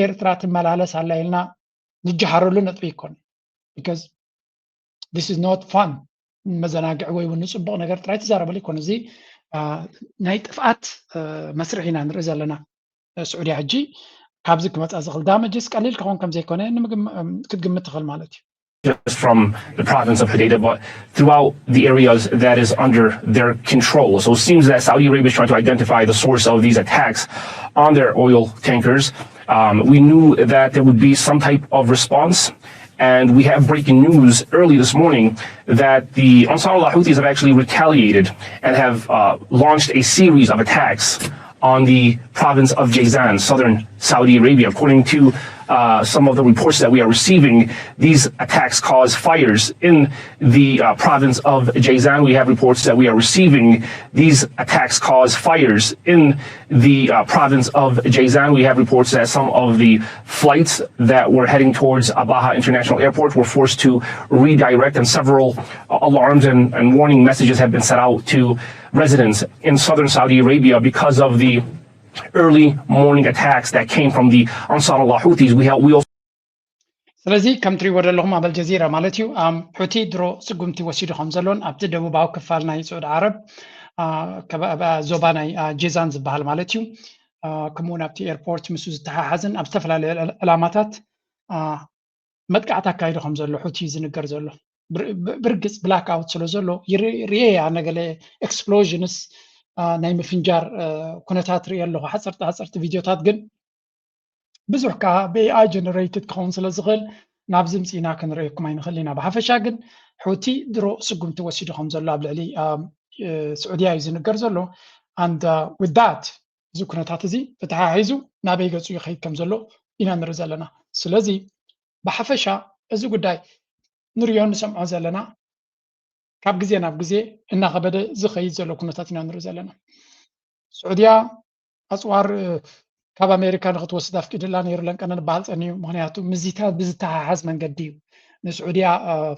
ኤርትራ ትመላለስ ኣላ ኢልና ንጀሃረሉ ነጥቢ ይኮን because this is not fun። መዘናግዒ ወይ እውን ንፅቡቕ ነገር ጥራይ ትዛረበሉ ይኮነ። እዚ ናይ ጥፍኣት መስርሕ ኢና ንርኢ ዘለና። ስዑድያ ሕጂ ካብዚ ክመፃ ዝኽእል ዳመጅስ ቀሊል ክኸውን ከም ዘይኮነ ክትግምት ትኽእል ማለት እዩ። Just from the province of Hodeidah, but throughout the areas that is under their control. So it seems that Saudi Arabia is trying to identify the source of these attacks on their oil tankers. Um, we knew that there would be some type of response. And we have breaking news early this morning that the Ansarullah Houthis have actually retaliated and have uh, launched a series of attacks on the province of Jazan, southern Saudi Arabia. According to uh, some of the reports that we are receiving, these attacks cause fires in the uh, province of Jazan. We have reports that we are receiving these attacks cause fires in the uh, province of Jazan. We have reports that some of the flights that were heading towards Abaha International Airport were forced to redirect, and several alarms and, and warning messages have been sent out to residents in southern Saudi Arabia because of the early morning attacks that came from the Ansarullah Houthis. We, have, we also ስለዚ ከም ትሪእዎ ዘለኹም ኣብ ኣልጀዚራ ማለት እዩ። ሑቲ ድሮ ስጉምቲ ወሲዱ ከም ዘሎን ኣብቲ ደቡባዊ ክፋል ናይ ስዑድ ዓረብ ዞባ ናይ ጄዛን ዝበሃል ማለት እዩ፣ ከምኡውን ኣብቲ ኤርፖርት ምስ ዝተሓሓዝን ኣብ ዝተፈላለዩ ዕላማታት መጥቃዕቲ ኣካይዱ ከም ዘሎ ሑቲ ዝንገር ዘሎ። ብርግፅ ብላክ ኣውት ስለ ዘሎ ርኤያ ነገለ ኤክስፕሎዥንስ ናይ ምፍንጃር ኩነታት ርኢ ኣለኹ፣ ሓፀርቲ ሓፀርቲ ቪድዮታት ግን ብዙሕ ከዓ ብኤኣይ ጀነሬትድ ክኸውን ስለ ዝኽእል ናብዚ ምፅኢና ክንርእየኩም ኣይንኽእል ኢና። ብሓፈሻ ግን ሑቲ ድሮ ስጉምቲ ወሲዱ ከም ዘሎ ኣብ ልዕሊ ስዑድያ እዩ ዝንገር ዘሎ። And with that እዚ ኩነታት እዚ ተተሓሒዙ ናበይ ገፁ ይኸይድ ከም ዘሎ ኢና ንርኢ ዘለና። ስለዚ ብሓፈሻ እዚ ጉዳይ ንሪኦ ንሰምዖ ዘለና ካብ ግዜ ናብ ግዜ እናኸበደ ዝኸይድ ዘሎ ኩነታት ኢና ንርኢ ዘለና። ስዑድያ ኣፅዋር ካብ ኣሜሪካ ንክትወስድ ኣፍቂድላ ነይሩ ለንቀነ ንበሃል ፀኒዩ። ምክንያቱ ምስዚታት ብዝተሓሓዝ መንገዲ እዩ ንስዑድያ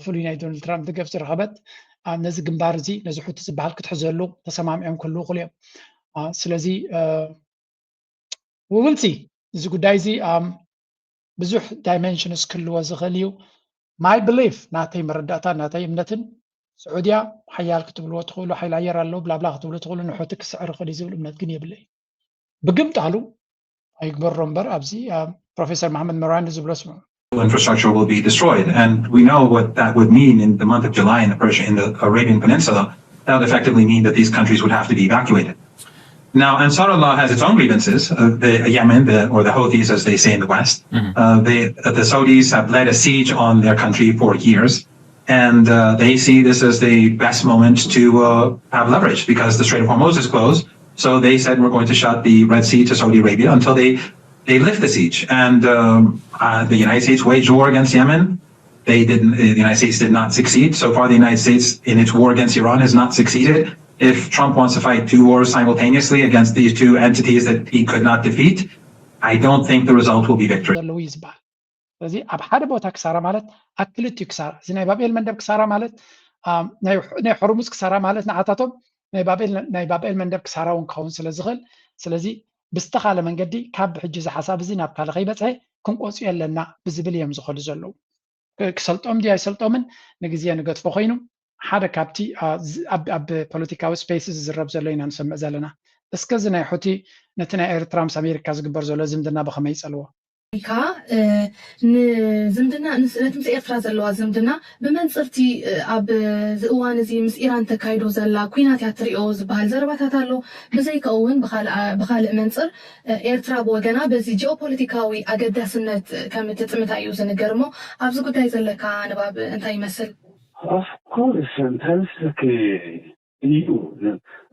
ፍሉይ ናይ ዶናልድ ትራምፕ ደገፍ ዝረኸበት ነዚ ግንባር እዚ ነዚ ሑቲ ዝበሃል ክትሕዘሉ ተሰማሚዖም ክህልዉ ክእሉ እዮም። ስለዚ ውብልቲ እዚ ጉዳይ እዚ ብዙሕ ዳይሜንሽንስ ክህልዎ ዝኽእል እዩ። My belief ናተይ መረዳእታ ናተይ እምነትን ስዑድያ ሓያል ክትብልዎ ትኽእሉ ሓይል ኣየር ኣለዉ ብላብላ ክትብሉ ትኽእሉ ንሑቲ ክስዕር ይኽእል እዩ ዝብል እምነት ግን የብለይ። ብግምጣሉ ኣይግበሮ እምበር ኣብዚ ፕሮፌሰር መሓመድ መርዋን ዝብሎ ስምዑ። Infrastructure will be destroyed. And we know what that would mean in the month of July in the Persia, in the Arabian Peninsula. That would effectively mean that these countries would have to be evacuated. Now, Ansarullah has its own grievances. Uh, the Yemen, the, or the Houthis, as they say in the West, mm-hmm. uh, they, uh, the Saudis have led a siege on their country for years, and uh, they see this as the best moment to uh, have leverage because the Strait of Hormuz is closed. So they said, "We're going to shut the Red Sea to Saudi Arabia until they, they lift the siege." And um, uh, the United States waged war against Yemen. They didn't. The United States did not succeed. So far, the United States, in its war against Iran, has not succeeded. If Trump wants to fight two wars simultaneously against these two entities that he could not defeat, I don't think the result will be victory. ስለዚ ኣብ ሓደ ቦታ ክሳራ ማለት ኣብ ክልቲኡ ክሳራ፣ እዚ ናይ ባብኤል መንደብ ክሳራ ማለት ናይ ሆርሙዝ ክሳራ ማለት ንዓታቶም ናይ ባብኤል መንደብ ክሳራ እውን ክኸውን ስለ ዝኽእል፣ ስለዚ ብዝተኻለ መንገዲ ካብ ሕጂ እዚ ሓሳብ እዚ ናብ ካልእ ከይበፅሐ ክንቆፅዮ ኣለና ብዝብል እዮም ዝኸዱ ዘለዉ። ክሰልጦም ድዩ ኣይሰልጦምን ንግዜ ንገድፎ ኮይኑ ሓደ ካብቲ ኣብ ፖለቲካዊ ስፔስ ዝዝረብ ዘሎ ኢና ንሰምዕ ዘለና። እስከ እዚ ናይ ሑቲ ነቲ ናይ ኤርትራ ምስ ኣሜሪካ ዝግበር ዘሎ ዝምድና ብኸመይ ይጸልዎ? ኣሜሪካ ንዝምድና ነቲ ምስ ኤርትራ ዘለዋ ዝምድና ብመንፅርቲ ኣብ ዝእዋን እዚ ምስ ኢራን ተካይዶ ዘላ ኩናት እያ ትሪኦ ዝበሃል ዘረባታት ኣሎ። ብዘይካኡ እውን ብካልእ መንፅር ኤርትራ ብወገና በዚ ጂኦፖለቲካዊ ኣገዳስነት ከም እትጥምታ እዩ ዝንገር እሞ ኣብዚ ጉዳይ ዘለካ ንባብ እንታይ ይመስል? Of course እንታይ መስለኪ እዩ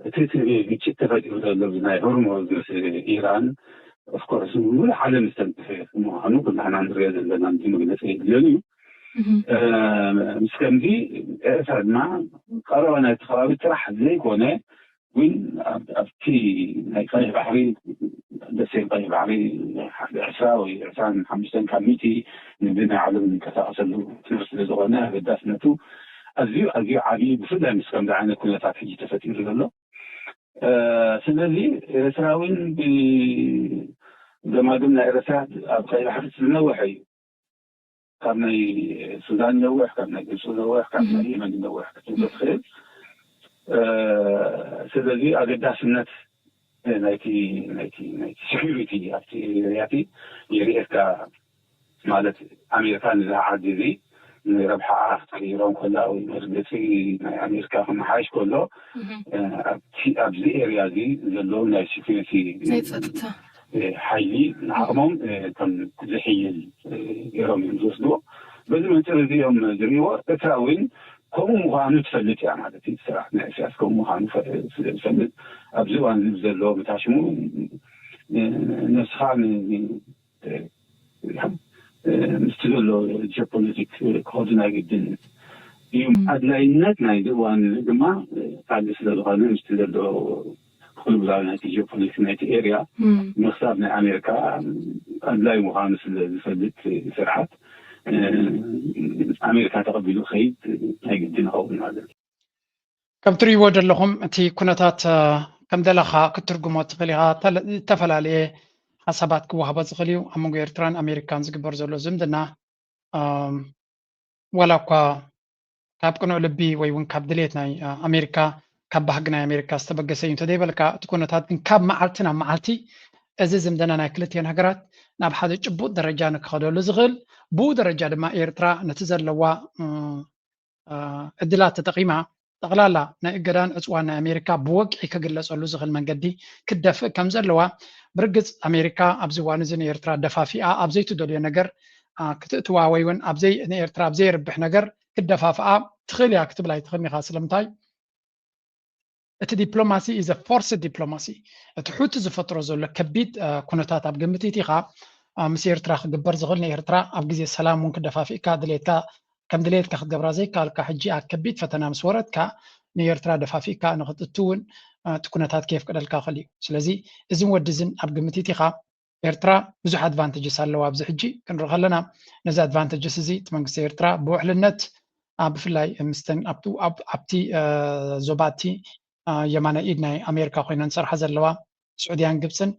እቲ ግጭት ተፈጢሩ ዘሎ ናይ ሆርሞዝ ምስ ኢራን of course ሙሉእ ዓለም ዝተንክፈ ምዃኑ ኩላህና ንሪኦ ዘለና እዚ መግለፂ የድልዮን እዩ። ምስ ከምዚ ኤርትራ ድማ ቀረባ ናይቲ ከባቢ ጥራሕ ዘይኮነ ግን ኣብቲ ናይ ቀይሕ ባሕሪ ደሴት ቀይሕ ባሕሪ ዕስራ ወይ ዕስራን ሓሙሽተን ካብ ሚእቲ ንግዲ ናይ ዓለም ዝንቀሳቀሰሉ ትምህርቲ ስለዝኮነ ኣገዳስነቱ ኣዝዩ ኣዝዩ ዓብዪ ብፍላይ ምስ ከምዚ ዓይነት ኩነታት ሕጂ ተፈጢሩ ዘሎ ስለዚ ኤርትራዊን ብገማግም ናይ ኤርትራ ኣብ ቀይሕ ባሕሪ ዝነወሐ እዩ። ካብ ናይ ሱዳን ይነውሕ፣ ካብ ናይ ግብፂ ይነውሕ፣ ካብ ናይ የመን ይነውሕ ክትብል ትኽእል። ስለዚ ኣገዳስነት ናይቲ ናይቲ ናይቲ ሴኩሪቲ ኣብቲ ኤርያ እቲ የርእየካ። ማለት ኣሜሪካ ነዚ ዓዲ እዚ ንረብሓኣ ክትቅይሮ እንከላ ወይ መርገፂ ናይ ኣሜሪካ ክመሓየሽ ከሎ ኣብቲ ኣብዚ ኤርያ እዚ ዘለዉ ናይ ሴኩሪቲ ናይ ፀጥታ ሓይሊ ንዓቕሞም ከም ዝሕይል ገይሮም እዮም ዝወስድዎ። በዚ መንፅር እዚ እዮም ዝርእይዎ። ኤርትራ እውን ከምኡ ምዃኑ ትፈልጥ እያ ማለት እዩ። ስርዓት ናይ ኢሳያስ ከምኡ ምዃኑ ስለ ዝፈልጥ ኣብዚ እዋን እዚ ዘሎ መታሽሙ ነብስኻ ምስቲ ዘሎ ጂኦፖለቲክ ክኸዱ ናይ ግድን እዩ። ኣድላይነት ናይዚ እዋን እዚ ድማ ካልእ ስለ ዝኾነ ምስቲ ዘሎ ክልጉዛዊ ናይቲ ጂኦፖለቲክ ናይቲ ኤርያ ምኽሳብ ናይ ኣሜሪካ ኣድላይ ምዃኑ ስለ ዝፈልጥ ስርዓት ኣሜሪካ ተቐቢሉ ክኸይድ ናይ ግድን ይኸውን ማለት እዩ። ከም ትርእይዎ ዘለኹም እቲ ኩነታት ከም ደለኻ ክትርጉሞ ትኽእል ኢኻ። ዝተፈላለየ ሓሳባት ክወሃቦ ዝኽእል እዩ። ኣብ መንጎ ኤርትራን ኣሜሪካን ዝግበር ዘሎ ዝምድና ዋላ እኳ ካብ ቅኑዕ ልቢ ወይ እውን ካብ ድሌት ናይ ኣሜሪካ ካብ ባህጊ ናይ ኣሜሪካ ዝተበገሰ እዩ እንተዘይበልካ፣ እቲ ኩነታት ግን ካብ መዓልቲ ናብ መዓልቲ እዚ ዝምድና ናይ ክልቲኦን ሃገራት ናብ ሓደ ጭቡጥ ደረጃ ንክኸደሉ ዝኽእል፣ ብኡ ደረጃ ድማ ኤርትራ ነቲ ዘለዋ ዕድላት ተጠቒማ ጠቕላላ ናይ እገዳን ዕፅዋን ናይ ኣሜሪካ ብወግዒ ክግለፀሉ ዝኽእል መንገዲ ክትደፍእ ከም ዘለዋ ብርግፅ ኣሜሪካ ኣብዚ እዋን እዚ ንኤርትራ ደፋፊኣ ኣብ ዘይትደልዮ ነገር ክትእትዋ ወይ እውን ንኤርትራ ኣብ ዘየርብሕ ነገር ክትደፋፍኣ ትኽእል እያ ክትብል ኣይትኽእልን ኢኻ። ስለምንታይ? እቲ ዲፕሎማሲ is a forced diplomacy። እቲ ሑቲ ዝፈጥሮ ዘሎ ከቢድ ኩነታት ኣብ ግምት ኢኻ ምስ ኤርትራ ክግበር ዝኽእል ንኤርትራ ኣብ ግዜ ሰላም እውን ክደፋፊእካ ድሌትካ ከም ድሌትካ ክትገብራ ዘይከኣልካ ሕጂ ኣብ ከቢድ ፈተና ምስ ወረድካ ንኤርትራ ደፋፊእካ ንክትእትውን እቲ ኩነታት ከየፍቅደልካ ክእል እዩ። ስለዚ እዝን ወድዝን ኣብ ግምት ኢኻ። ኤርትራ ብዙሕ ኣድቫንቴጅስ ኣለዋ። ኣብዚ ሕጂ ክንርኢ ከለና ነዚ ኣድቫንቴጅስ እዚ እቲ መንግስቲ ኤርትራ ብውሕልነት ብፍላይ ምስተን ኣብቲ ዞባቲ የማነ ኢድ ናይ ኣሜሪካ ኮይነን ዝሰርሓ ዘለዋ ስዑድያን ግብፅን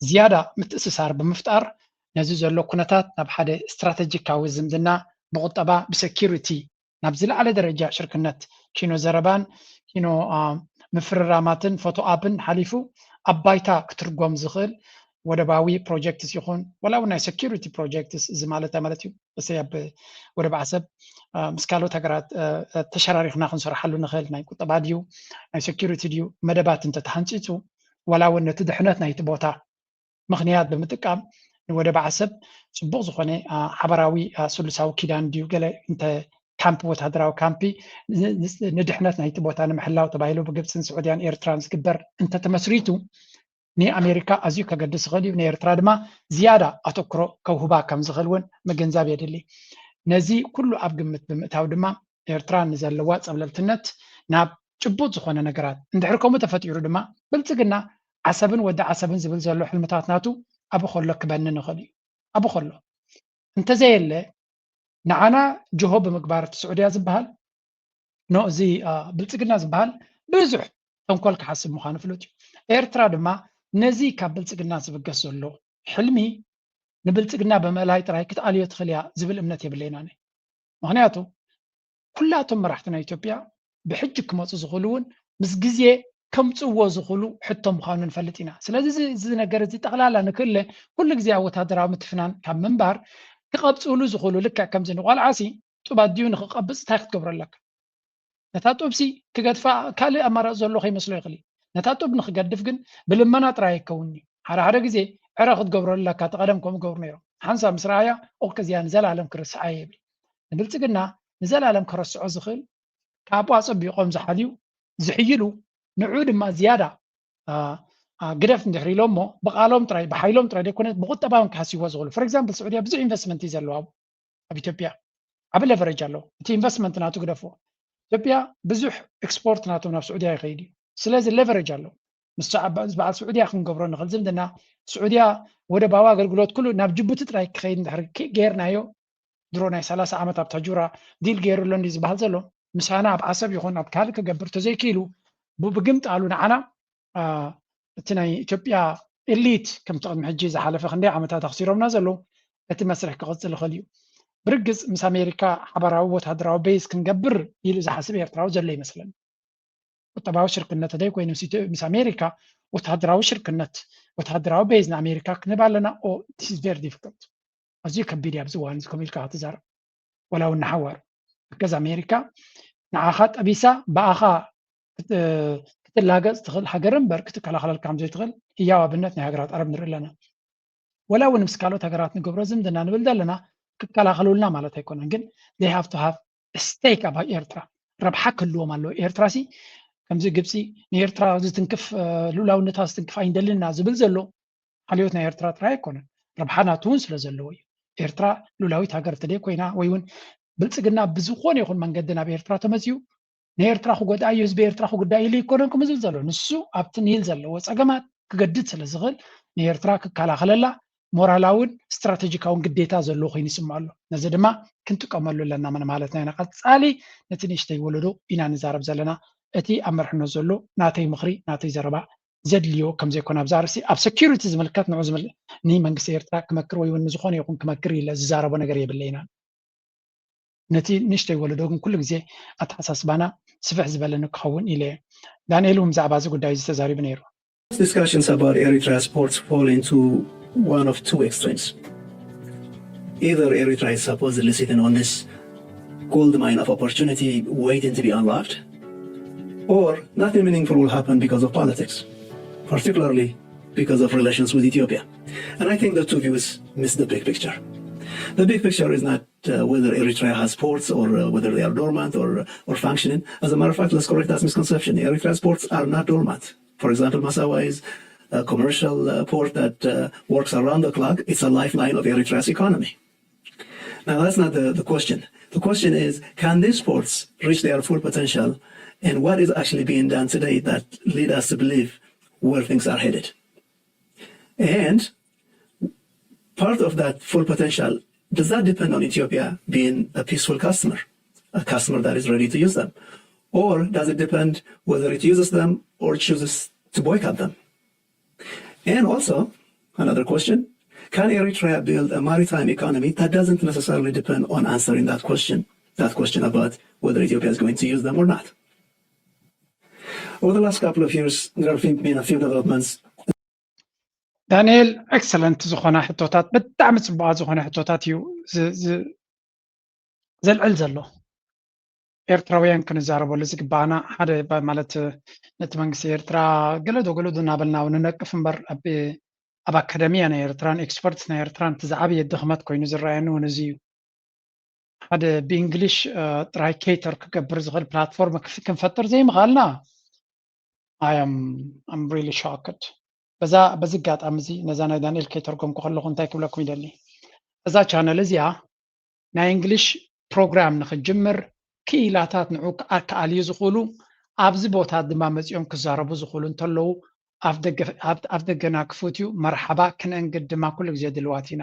ዝያዳ ምትእስሳር ብምፍጣር ነዚ ዘሎ ኩነታት ናብ ሓደ ስትራተጂካዊ ዝምድና ብቁጠባ ብሰኪሪቲ ናብ ዝለዓለ ደረጃ ሽርክነት ኪኖ ዘረባን ኪኖ ምፍርራማትን ፎቶ ኣፕን ሓሊፉ ኣብ ባይታ ክትርጎም ዝኽእል ወደባዊ ፕሮጀክትስ ይኹን ወላ እውን ናይ ሰኪሪቲ ፕሮጀክትስ እዚ ማለት ማለት እዩ። እሰይ ኣብ ወደብ ዓሰብ ምስ ካልኦት ሃገራት ተሸራሪኽና ክንሰርሓሉ ንኽእል ናይ ቁጠባ ድዩ ናይ ሰኪሪቲ ድዩ መደባት እንተተሃንፂፁ ዋላ እውን ነቲ ድሕነት ናይቲ ቦታ ምኽንያት ብምጥቃም ንወደብ ዓሰብ ፅቡቕ ዝኾነ ሓበራዊ ስሉሳዊ ኪዳን ድዩ ገለ እንተ ካምፕ ወታደራዊ ካምፒ ንድሕነት ናይቲ ቦታ ንምሕላው ተባሂሉ ብግብፅን ስዑድያን ኤርትራን ዝግበር እንተተመስሪቱ ንኣሜሪካ ኣዝዩ ከገድስ ይኽእል እዩ። ንኤርትራ ድማ ዝያዳ ኣተኩሮ ከውህባ ከም ዝኽእል እውን ምግንዛብ የድሊ። ነዚ ኩሉ ኣብ ግምት ብምእታው ድማ ኤርትራ ንዘለዋ ፀብለልትነት ናብ ጭቡጥ ዝኾነ ነገራት እንድሕር ከምኡ ተፈጢሩ ድማ ብልፅግና ዓሰብን ወዲ ዓሰብን ዝብል ዘሎ ሕልምታት ናቱ ኣብ ከሎ ክበንን ይኽእል እዩ። ኣብ ከሎ እንተዘየለ ንዓና ጅሆ ብምግባር እቲ ስዑድያ ዝበሃል ኖ እዚ ብልፅግና ዝበሃል ብዙሕ ተንኮል ክሓስብ ምዃኑ ፍሉጥ እዩ። ኤርትራ ድማ ነዚ ካብ ብልፅግና ዝብገስ ዘሎ ሕልሚ ንብልፅግና ብምእላይ ጥራይ ክትኣልዮ ትኽእል እያ ዝብል እምነት የብለይን ኣነ። ምኽንያቱ ኩላቶም መራሕቲ ናይ ኢትዮጵያ ብሕጂ ክመፁ ዝኽእሉ እውን ምስ ግዜ ከምፅዎ ዝኽእሉ ሕቶ ምዃኑ ንፈልጥ ኢና። ስለዚ እዚ ነገር እዚ ጠቕላላ ንክእለ ኩሉ ግዜ ኣብ ወታደራዊ ምትፍናን ካብ ምንባር ክቐፅሉ ዝኽእሉ ልክዕ ከምዚ ንቆልዓሲ ጡብ ኣዲኡ ንክቐብፅ እንታይ ክትገብሮ ኣለካ? ነታ ጡብሲ ክገድፋ ካልእ ኣማራፂ ዘሎ ከይመስሎ ይኽእል እዩ። ነታ ጡብ ንክገድፍ ግን ብልመና ጥራይ ኣይከውን እዩ። ሓደ ሓደ ግዜ ዕረ ክትገብረሉ ኣለካ። እቲ ቀደም ከምኡ ገብሩ ነይሮም። ሓንሳብ ምስ ረኣያ ኦክ እዚኣ ንዘላለም ክርስዓ እየ ይብል። ንብልፅግና ንዘላለም ከረስዖ ዝኽእል ካብኡ ኣፀቢቖም ዝሓልዩ ዝሕይሉ ንዑ ድማ ዝያዳ ግደፍ እንድሕር ኢሎሞ ብቃሎም ጥራይ ብሓይሎም ጥራይ ዘይኮነ ብቁጠባ እውን ክሃስይዎ ዝኽእሉ for example ስዑድያ ብዙሕ ኢንቨስትመንት እዩ ዘለዋ ኣብ ኢትዮጵያ ዓቢ leverage ኣለዎ። እቲ ኢንቨስትመንት ናቱ ግደፍዎ። ኢትዮጵያ ብዙሕ ኤክስፖርት ናቶም ናብ ስዑድያ ይኸይድ እዩ። ስለዚ leverage ኣለዎ። ምስ በዓል ስዑድያ ክንገብሮ ንኽእል ዝምድና ስዑድያ ወደባዊ ኣገልግሎት ኩሉ ናብ ጅቡቲ ጥራይ ክኸይድ እንድሕር ጌርናዮ ድሮ ናይ ሰላሳ ዓመት ኣብ ታጁራ ዲል ገይሩ ኣሎ እንዲ ዝበሃል ዘሎ ምሳና ኣብ ዓሰብ ይኹን ኣብ ካልእ ክገብር ተዘይክኢሉ ብግምጣሉ ንዓና እቲ ናይ ኢትዮጵያ ኤሊት ከምቲ ቅድሚ ሕጂ ዝሓለፈ ክንደይ ዓመታት ኣኽሲሮምና ዘለዉ እቲ መስርሕ ክቕፅል ይኽእል እዩ። ብርግፅ ምስ ኣሜሪካ ሓበራዊ ወታደራዊ ቤዝ ክንገብር ኢሉ ዝሓስብ ኤርትራዊ ዘሎ ይመስለኒ። ቁጠባዊ ሽርክነት ተደይ ኮይኑ ምስ ኣሜሪካ ወታደራዊ ሽርክነት፣ ወታደራዊ ቤዝ ንኣሜሪካ ክንህብ ኣለና። ኦ ስ ቨሪ ዲፊክልት፣ ኣዝዩ ከቢድ እዩ ኣብዚ እዋን እዚ ከም ኢልካ ክትዛረብ። ወላ እውን ንሓዋሩ ብከዚ ኣሜሪካ ንዓኻ ጠቢሳ ብኣኻ ክትላገፅ ትኽእል ሃገር እምበር ክትከላኸለልካ ከም ዘይትኽእል ህያው ኣብነት ናይ ሃገራት ዓረብ ንርኢ ኣለና። ወላ እውን ምስ ካልኦት ሃገራት ንገብሮ ዝምድና ንብል ዘለና ክከላኸሉልና ማለት ኣይኮነን፣ ግን they have to have stake ኣብ ኤርትራ፣ ረብሓ ክህልዎም ኣለዎ። ኤርትራ ሲ ከምዚ ግብፂ ንኤርትራ ዝትንክፍ ልኡላውነታ ዝትንክፍ ኣይንደልንና ዝብል ዘሎ ሓልዮት ናይ ኤርትራ ጥራይ ኣይኮነን፣ ረብሓ ናቱ እውን ስለ ዘለዎ እዩ። ኤርትራ ልኡላዊት ሃገር እንተደይ ኮይና ወይ እውን ብልፅግና ብዝኾነ ይኹን መንገዲ ናብ ኤርትራ ተመፅዩ ንኤርትራ ክጎድኣ እዩ፣ ህዝቢ ኤርትራ ክጉዳእ ኢሉ ኣይኮነን ከምኡ ዝብል ዘሎ። ንሱ ኣብቲ ኒል ዘለዎ ፀገማት ክገድድ ስለ ዝኽእል ንኤርትራ ክከላኸለላ ሞራላውን ስትራቴጂካውን ግዴታ ዘለዎ ኮይኑ ይስምዖ ኣሎ። ነዚ ድማ ክንጥቀመሉ ኣለና ምን ማለት ናይ ቀፃሊ ነቲ ንእሽተይ ወለዶ ኢና ንዛረብ ዘለና። እቲ ኣብ መርሕነት ዘሎ ናተይ ምኽሪ ናተይ ዘረባ ዘድልዮ ከም ዘይኮነ ኣብዚ ኣርእስቲ ኣብ ሰኪሪቲ ዝምልከት ንዑ ዝምል ንመንግስቲ ኤርትራ ክመክር ወይ እውን ንዝኾነ ይኹን ክመክር ኢለ ዝዛረቦ ነገር የብለይና። ነቲ ንእሽተይ ወለዶ ግን ኩሉ ግዜ ኣተሓሳስባና ስፍሕ ዝበለ ንክኸውን ኢለ እየ። ዳንኤል እውን ብዛዕባ እዚ ጉዳይ እዚ ተዛሪቡ ነይሩ። Discussions about Eritrea's ports fall into one of two extremes. Either Eritrea is supposedly sitting on this gold mine of opportunity waiting to be unlocked, or nothing meaningful will happen because of politics, particularly because of relations with Ethiopia. And I think the two views miss the big picture. The big picture is not uh, whether Eritrea has ports or uh, whether they are dormant or, or functioning. As a matter of fact, let's correct that misconception. Eritrea's ports are not dormant. For example, Massawa is a commercial uh, port that uh, works around the clock. It's a lifeline of Eritrea's economy. Now, that's not the, the question. The question is, can these ports reach their full potential? And what is actually being done today that lead us to believe where things are headed? And part of that full potential, does that depend on Ethiopia being a peaceful customer, a customer that is ready to use them? Or does it depend whether it uses them or chooses to boycott them? And also, another question, can Eritrea build a maritime economy? That doesn't necessarily depend on answering that question, that question about whether Ethiopia is going to use them or not. Over the last couple of years, there have been a few developments. ዳንኤል፣ ኤክሰለንት ዝኾና ሕቶታት፣ ብጣዕሚ ፅቡቓት ዝኾነ ሕቶታት እዩ ዘልዕል ዘሎ። ኤርትራውያን ክንዛረበሉ ዝግባኣና ሓደ ማለት ነቲ መንግስቲ ኤርትራ ገለዶ ገለዶ እናበልና ንነቅፍ እምበር ኣብ ኣካደሚያ ናይ ኤርትራን ኤክስፐርትስ ናይ ኤርትራን እቲ ዝዓበየ ድኽመት ኮይኑ ዝረኣየኒ እውን እዚ እዩ። ሓደ ብእንግሊሽ ጥራይ ኬተር ክገብር ዝኽእል ፕላትፎርም ክንፈጥር ዘይምኽኣልና I am really shocked። በዛ በዚ ኣጋጣሚ እዚ ነዛ ናይ ዳንኤል ከይተርጎምኩ ከለኹ እንታይ ክብለኩም ይደሊ፣ እዛ ቻነል እዚኣ ናይ እንግሊሽ ፕሮግራም ንክትጅምር ክኢላታት ንዑ ክኣልዩ ዝኽእሉ ኣብዚ ቦታ ድማ መፂኦም ክዛረቡ ዝኽእሉ እንተለዉ ኣፍ ደገና ክፉት እዩ። መርሓባ፣ ክነእንግድ ድማ ኩሉ ግዜ ድልዋት ኢና።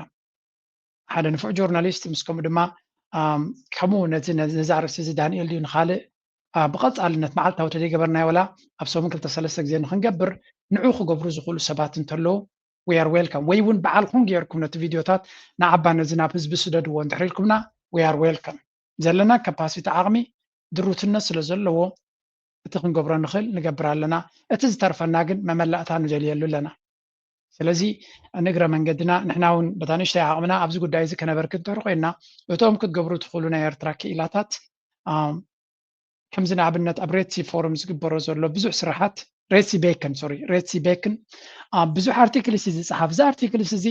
ሓደ ንፉዕ ጆርናሊስት ምስ ከምኡ ድማ ከምኡ ነዚ ነዚ ኣርእስቲ እዚ ዳንኤል ድዩ ንካልእ ብቐፃልነት መዓልታዊ ተደይገበርናዮ ወላ ኣብ ሰሙን ክልተ ሰለስተ ግዜ ንክንገብር ንዑ ክገብሩ ዝኽእሉ ሰባት እንተለዉ we are welcome። ወይ እውን በዓልኩም ገይርኩም ነቲ ቪድዮታት ንዓባ ነዚ ናብ ህዝቢ ስደድዎ እንድሕር ኢልኩምና we are welcome። ዘለና ካፓሲቲ ዓቕሚ ድሩትነት ስለ ዘለዎ እቲ ክንገብሮ ንኽእል ንገብር ኣለና። እቲ ዝተርፈና ግን መመላእታ ንደልየሉ ኣለና። ስለዚ ንእግረ መንገድና ንሕና እውን በታ ንእሽተይ ዓቕምና ኣብዚ ጉዳይ እዚ ከነበርክት እንተር ኮይንና እቶም ክትገብሩ ትኽእሉ ናይ ኤርትራ ክኢላታት ከምዚ ንኣብነት ኣብ ሬድሲ ፎረም ዝግበሮ ዘሎ ብዙሕ ስራሓት ሬድሲ ቤክን ሶሪ ሬድሲ ቤክን ብዙሕ ኣርቲክልስ እዩ ዝፀሓፍ። እዚ ኣርቲክልስ እዚ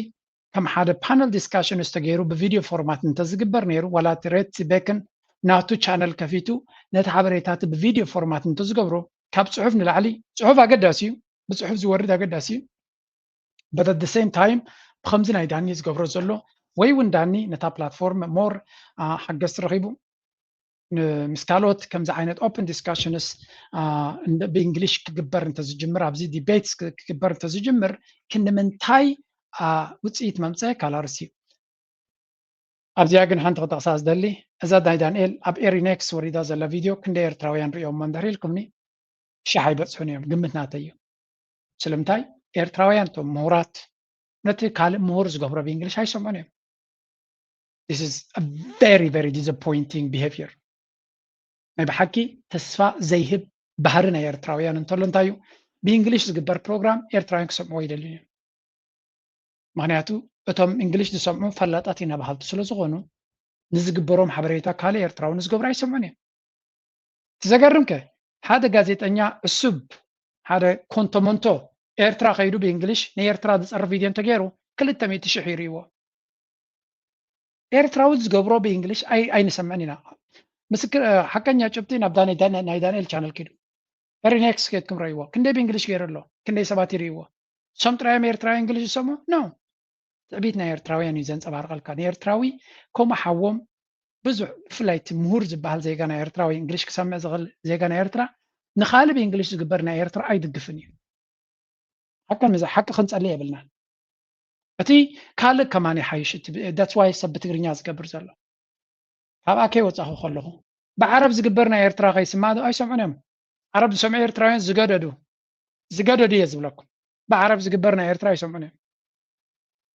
ከም ሓደ ፓነል ዲስካሽን ዝተገይሩ ብቪድዮ ፎርማት እንተዝግበር ነይሩ ዋላ እቲ ሬድሲ ቤክን ናቱ ቻነል ከፊቱ ነቲ ሓበሬታት ብቪድዮ ፎርማት እንተዝገብሮ ካብ ፅሑፍ ንላዕሊ ፅሑፍ ኣገዳሲ እዩ። ብፅሑፍ ዝወርድ ኣገዳሲ እዩ። But at the same time ብከምዚ ናይ ዳኒ ዝገብሮ ዘሎ ወይ እውን ዳኒ ነታ ፕላትፎርም ሞር ሓገዝቲ ረኺቡ ምስ ካልኦት ከምዚ ዓይነት ኦፕን ዲስካሽንስ ብእንግሊሽ ክግበር እንተዝጅምር ኣብዚ ዲቤትስ ክግበር እንተዝጅምር ክንዲ ምንታይ ውፅኢት መምፀ ካላርስ እዩ። ኣብዚኣ ግን ሓንቲ ክጠቕሳ ዝደሊ እዛ ናይ ዳንኤል ኣብ ኤሪኔክስ ወሪዳ ዘላ ቪድዮ ክንደይ ኤርትራውያን ሪኦሞ እንድሕር ኢልኩምኒ ሽሕ ኣይበፅሑን እዮም ግምት ናተይ እዩ። ስለምንታይ ኤርትራውያን እቶም ምሁራት ነቲ ካልእ ምሁር ዝገብሮ ብእንግሊሽ ኣይሰምዑን እዮም። This is a very, very disappointing behavior. ናይ ብሓቂ ተስፋ ዘይህብ ባህሪ ናይ ኤርትራውያን እንተሎ እንታይ እዩ? ብእንግሊሽ ዝግበር ፕሮግራም ኤርትራውያን ክሰምዕዎ ኣይደልዩ እዮም። ምክንያቱ እቶም እንግሊሽ ዝሰምዑ ፈላጣት ኢና በሃልቲ ስለ ዝኾኑ፣ ንዝግበሮም ሓበሬታ ካልእ ኤርትራዊ ንዝገብሮ ኣይሰምዑን እዮም። እቲ ዘገርም ከ፣ ሓደ ጋዜጠኛ ዕሱብ፣ ሓደ ኮንቶሞንቶ ኤርትራ ከይዱ ብእንግሊሽ ንኤርትራ ዝጸርፍ ቪድዮ እንተገይሩ፣ ክልተ ሚእቲ ሽሕ ይርእይዎ። ኤርትራዊ ዝገብሮ ብእንግሊሽ ኣይ-፣ ኣይንሰምዕን ኢና። ምስክር፣ እ፣ ሓቀኛ ጭብጢ ናብ ዳኒ-፣ ዳኒ-፣ ናይ ዳንኤል ቻነል ኪዱ። ሪኔክስ ኬድኩም ረእይዎ። ክንደይ ብእንግሊሽ ገይሩ ኣሎ? ክንደይ ሰባት ይርእይዎ? ሶም ጥራዮም ኤርትራዊ እንግሊሽ ዝሰምዑ? ኖ። ትዕቢት ናይ ኤርትራውያን እዩ ዘንጸባርቐልካ። ንኤርትራዊ ከምኡ ሓዎም ብዙሕ፣ ብፍላይ እቲ ምሁር ዝበሃል ዜጋ ናይ ኤርትራዊ እንግሊሽ ክሰምዕ ዝኽእል ዜጋ ናይ ኤርትራ ንኻልእ ብእንግሊሽ ዝግበር ናይ ኤርትራ ኣይድግፍን እዩ። ሓቂ ንዛ-፣ ሓቂ ክንጸሊ የብልናን። እቲ ካልእ ከማን ይሓይሽ። እቲ ብ-፣ that's why ሰብ ብትግርኛ ዝገብር ዘሎ። ካብኣ ከይወጻኹ ከለኹ ብዓረብ ዝግበር ናይ ኤርትራ ከይስማዕ ዶ ኣይሰምዑን እዮም? ዓረብ ዝሰምዑ ኤርትራውያን ዝገደዱ፣ ዝገደዱ እየ ዝብለኩም። ብዓረብ ዝግበር ናይ ኤርትራ ኣይሰምዑን እዮም።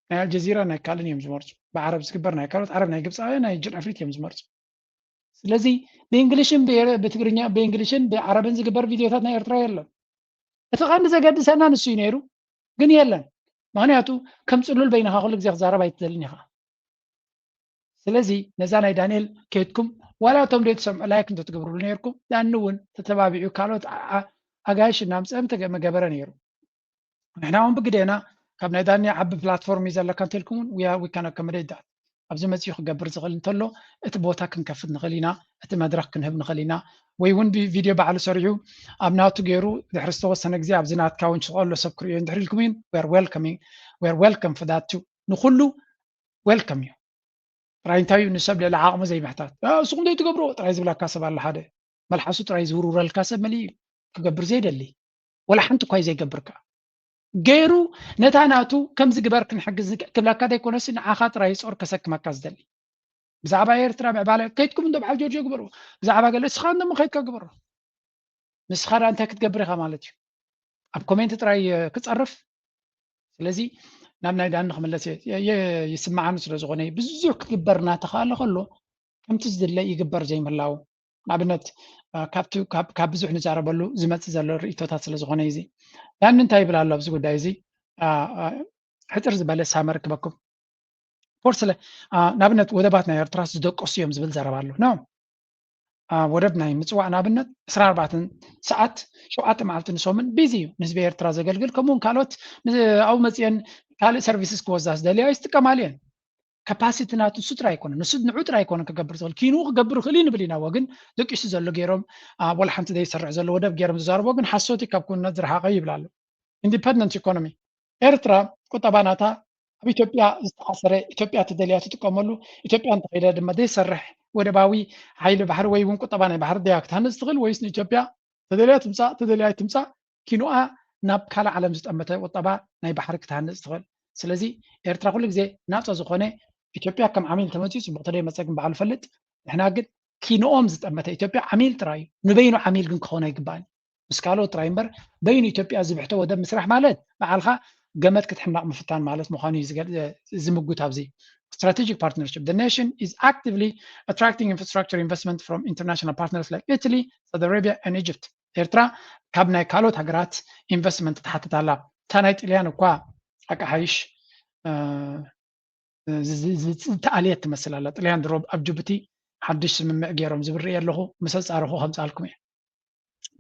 ናይ ኣልጀዚራ ናይ ካልእን እዮም ዝመርጹ። ብዓረብ ዝግበር ናይ ካልኦት ዓረብ፣ ናይ ግብጻውያን፣ ናይ ጅን ኣፍሪት እዮም ዝመርጹ። ስለዚ ብእንግሊሽን ብኤረ-፣ ብትግርኛ፣ ብእንግሊሽን ብዓረብን ዝግበር ቪድዮታት ናይ ኤርትራ የለን። እቲ ቀንዲ ዘገድሰና ንሱ እዩ ነይሩ፣ ግን የለን። ምክንያቱ ከም ጽሉል በይንኻ ኩሉ ግዜ ክዛረብ ኣይትደልን ኢኻ። ስለዚ ነዛ ናይ ዳንኤል ከይድኩም ዋላ እቶም ደይ ትሰምዑ ላይክ እንተትገብሩሉ ነይርኩም፣ ዳኒ እውን ተተባቢዑ ካልኦት ኣ-፣ ኣ-፣ ኣጋይሽ እናምጸ ምተገ-፣ መገበረ ነይሩ። ንሕና እውን ብግዴና ካብ ናይ ዳኒ ዓቢ ፕላትፎርም እዩ ዘለካ እንተልኩም እውን we are-፣ we can accommodate that። ኣብዚ መጺኡ ክገብር ዝኽእል እንተሎ እቲ ቦታ ክንከፍት ንኽእል ኢና፣ እቲ መድረኽ ክንህብ ንኽእል ኢና፣ ወይ እውን ቪድዮ ባዕሉ ሰሪሑ ኣብ ናቱ ገይሩ ድሕሪ ዝተወሰነ ግዜ ኣብዚ ናትካ እውን ክስቀሎ ሰብ ክርእዮ እንድሕር ኢልኩም እውን we are welcoming፣ we are welcome for that too። ንኹሉ ዌልከም እዩ። ጥራይ እንታይ እዩ ንሰብ ልዕሊ ዓቕሙ ዘይምሕታት። "እ፣ ንስኹም ዘይትገብርዎ" ጥራይ ዝብለካ ሰብ ኣሎ። ሓደ መልሓሱ ጥራይ ዝውርውረልካ ሰብ መሊኡ እዩ። ክገብር ዘይደሊ፣ ወላ ሓንቲ እኳ እዩ ዘይገብር ከኣ። ገይሩ ነታ ናቱ ከምዚ ግበር ክንሕግዝ ንክ-፣ ክብለካ ዘይኮነሲ ንዓኻ ጥራይ ጾር ከሰክመካ ዝደሊ። ብዛዕባ ኤርትራ ምዕባለ ከይድኩም እንዶ በዓል ጆርጆ ግበርዎ። ብዛዕባ ገለ እስኻ እንዶ ከይድካ ግበሮ። ንስኻ ደኣ እንታይ ክትገብር ኢኻ ማለት እዩ? ኣብ ኮሜንት ጥራይ፣ እ፣ ክጸርፍ? ስለዚ ናብ ናይ ዳኒ ክምለስ እየ፣ የ-፣ የ-፣ ይስምዓኒ ስለ ዝኾነ እዩ። ብዙሕ ክትግበር እናተኻእለ ከሎ ከምቲ ዝድለ ይግበር ዘይምህላዉ። ንኣብነት፣ እ፣ ካብቲ፣ ካብ፣ ካብ ብዙሕ ንዛረበሉ ዝመጽእ ዘሎ ርእይቶታት ስለ ዝኾነ እዩ እዚ። ዳኒ እንታይ ይብል ኣሎ ኣብዚ ጉዳይ እዚ? እ፣ እ፣ ሕጽር ዝበለ ሳመር ክበኩም። ፖርት ስለ፣ አ፣ ንኣብነት ወደባት ናይ ኤርትራ ዝደቀሱ እዮም ዝብል ዘረባ ኣሎ። ኖ። አ፣ ወደብ ናይ ምጽዋዕ ንኣብነት ዕስራን ኣርባዕተን ሰዓት፣ ሸውዓተ መዓልቲ ንሶምን ቢዚ እዩ። ንህዝቢ ኤርትራ ዘገልግል፣ ከምኡ እውን ካልኦት ን-፣ ኣብኡ መጽየን ካልእ ሰርቪስስ ክወስዳ ዝደልያ ይጥቀማሉ እየን። ካፓሲቲ ናቱ ንሱ ጥራይ ኣይኮነን፣ ንሱ ንዑ ጥራይ ኣይኮነን ክገብር ዝኽእል፣ ኪንኡ ክገብር ይኽእል እዩ ንብል ኢና። እወ፣ ግን ደቂሱ ዘሎ ገይሮም፣ አ፣ ወላ ሓንቲ ዘይሰርሕ ዘሎ ወደብ ገይሮም ዝዛረቦ ግን ሓሶት እዩ፣ ካብ ኩነት ዝረሓቐ እዩ ይብል ኣሎ። ኢንዲፐንደንት ኢኮኖሚ ኤርትራ ቁጠባ ናታ ኣብ ኢትዮጵያ ዝተኣሰረ፣ ኢትዮጵያ ትደልያ ትጥቀመሉ፣ ኢትዮጵያ እንተኸይደ ድማ ዘይሰርሕ ወደባዊ ሓይሊ ባሕሪ ወይ እውን ቁጠባ ናይ ባሕሪ ደያ ክትሃንጽ ትኽእል ወይስ ንኢትዮጵያ ተደልያ ትምጻእ ተደልያ ኣይትምጻእ ኪኑኣ ናብ ካልእ ዓለም ዝጠመተ ቁጠባ ናይ ባሕሪ ክትሃንጽ ትኽእል። ስለዚ ኤርትራ ኩሉ ግዜ ናጻ ዝኾነ ኢትዮጵያ ከም ዓሚል ተመጺኡ ጽቡቕ ተደይ መጸ ግን ባዕሉ ፈልጥ። ንሕና ግን ኪንኦም ዝጠመተ ኢትዮጵያ ዓሚል ጥራይ እዩ። ንበይኑ ዓሚል ግን ክኸውን ኣይግባእን። ምስ ካልኦት ጥራይ እምበር በይኑ ኢትዮጵያ ዝብሕቶ ወደብ ምስራሕ ማለት በዓልኻ ገመድ ክትሕመቕ ምፍታን ማለት ምዃኑ እዩ ዝገል-፣ ዝምጉት ኣብዚ። Strategic partnership. The nation is actively attracting infrastructure investment from international partners like Italy, Saudi Arabia and Egypt. ኤርትራ ካብ ናይ ካልኦት ሃገራት ኢንቨስትመንት ትሓትት ኣላ። እታ ናይ ጥልያን እኳ ኣቃሓይሽ፣ እ፣ ዝ-፣ ዝ-፣ ዝ-፣ ዝተኣልየት ትመስል ኣላ። ጥልያን ድሮ ኣብ ጅቡቲ ሓድሽ ስምምዕ ገይሮም ዝብል ርእየ ኣለኹ። ምስ ኣጻረኹ ከምጽኣልኩም እየ።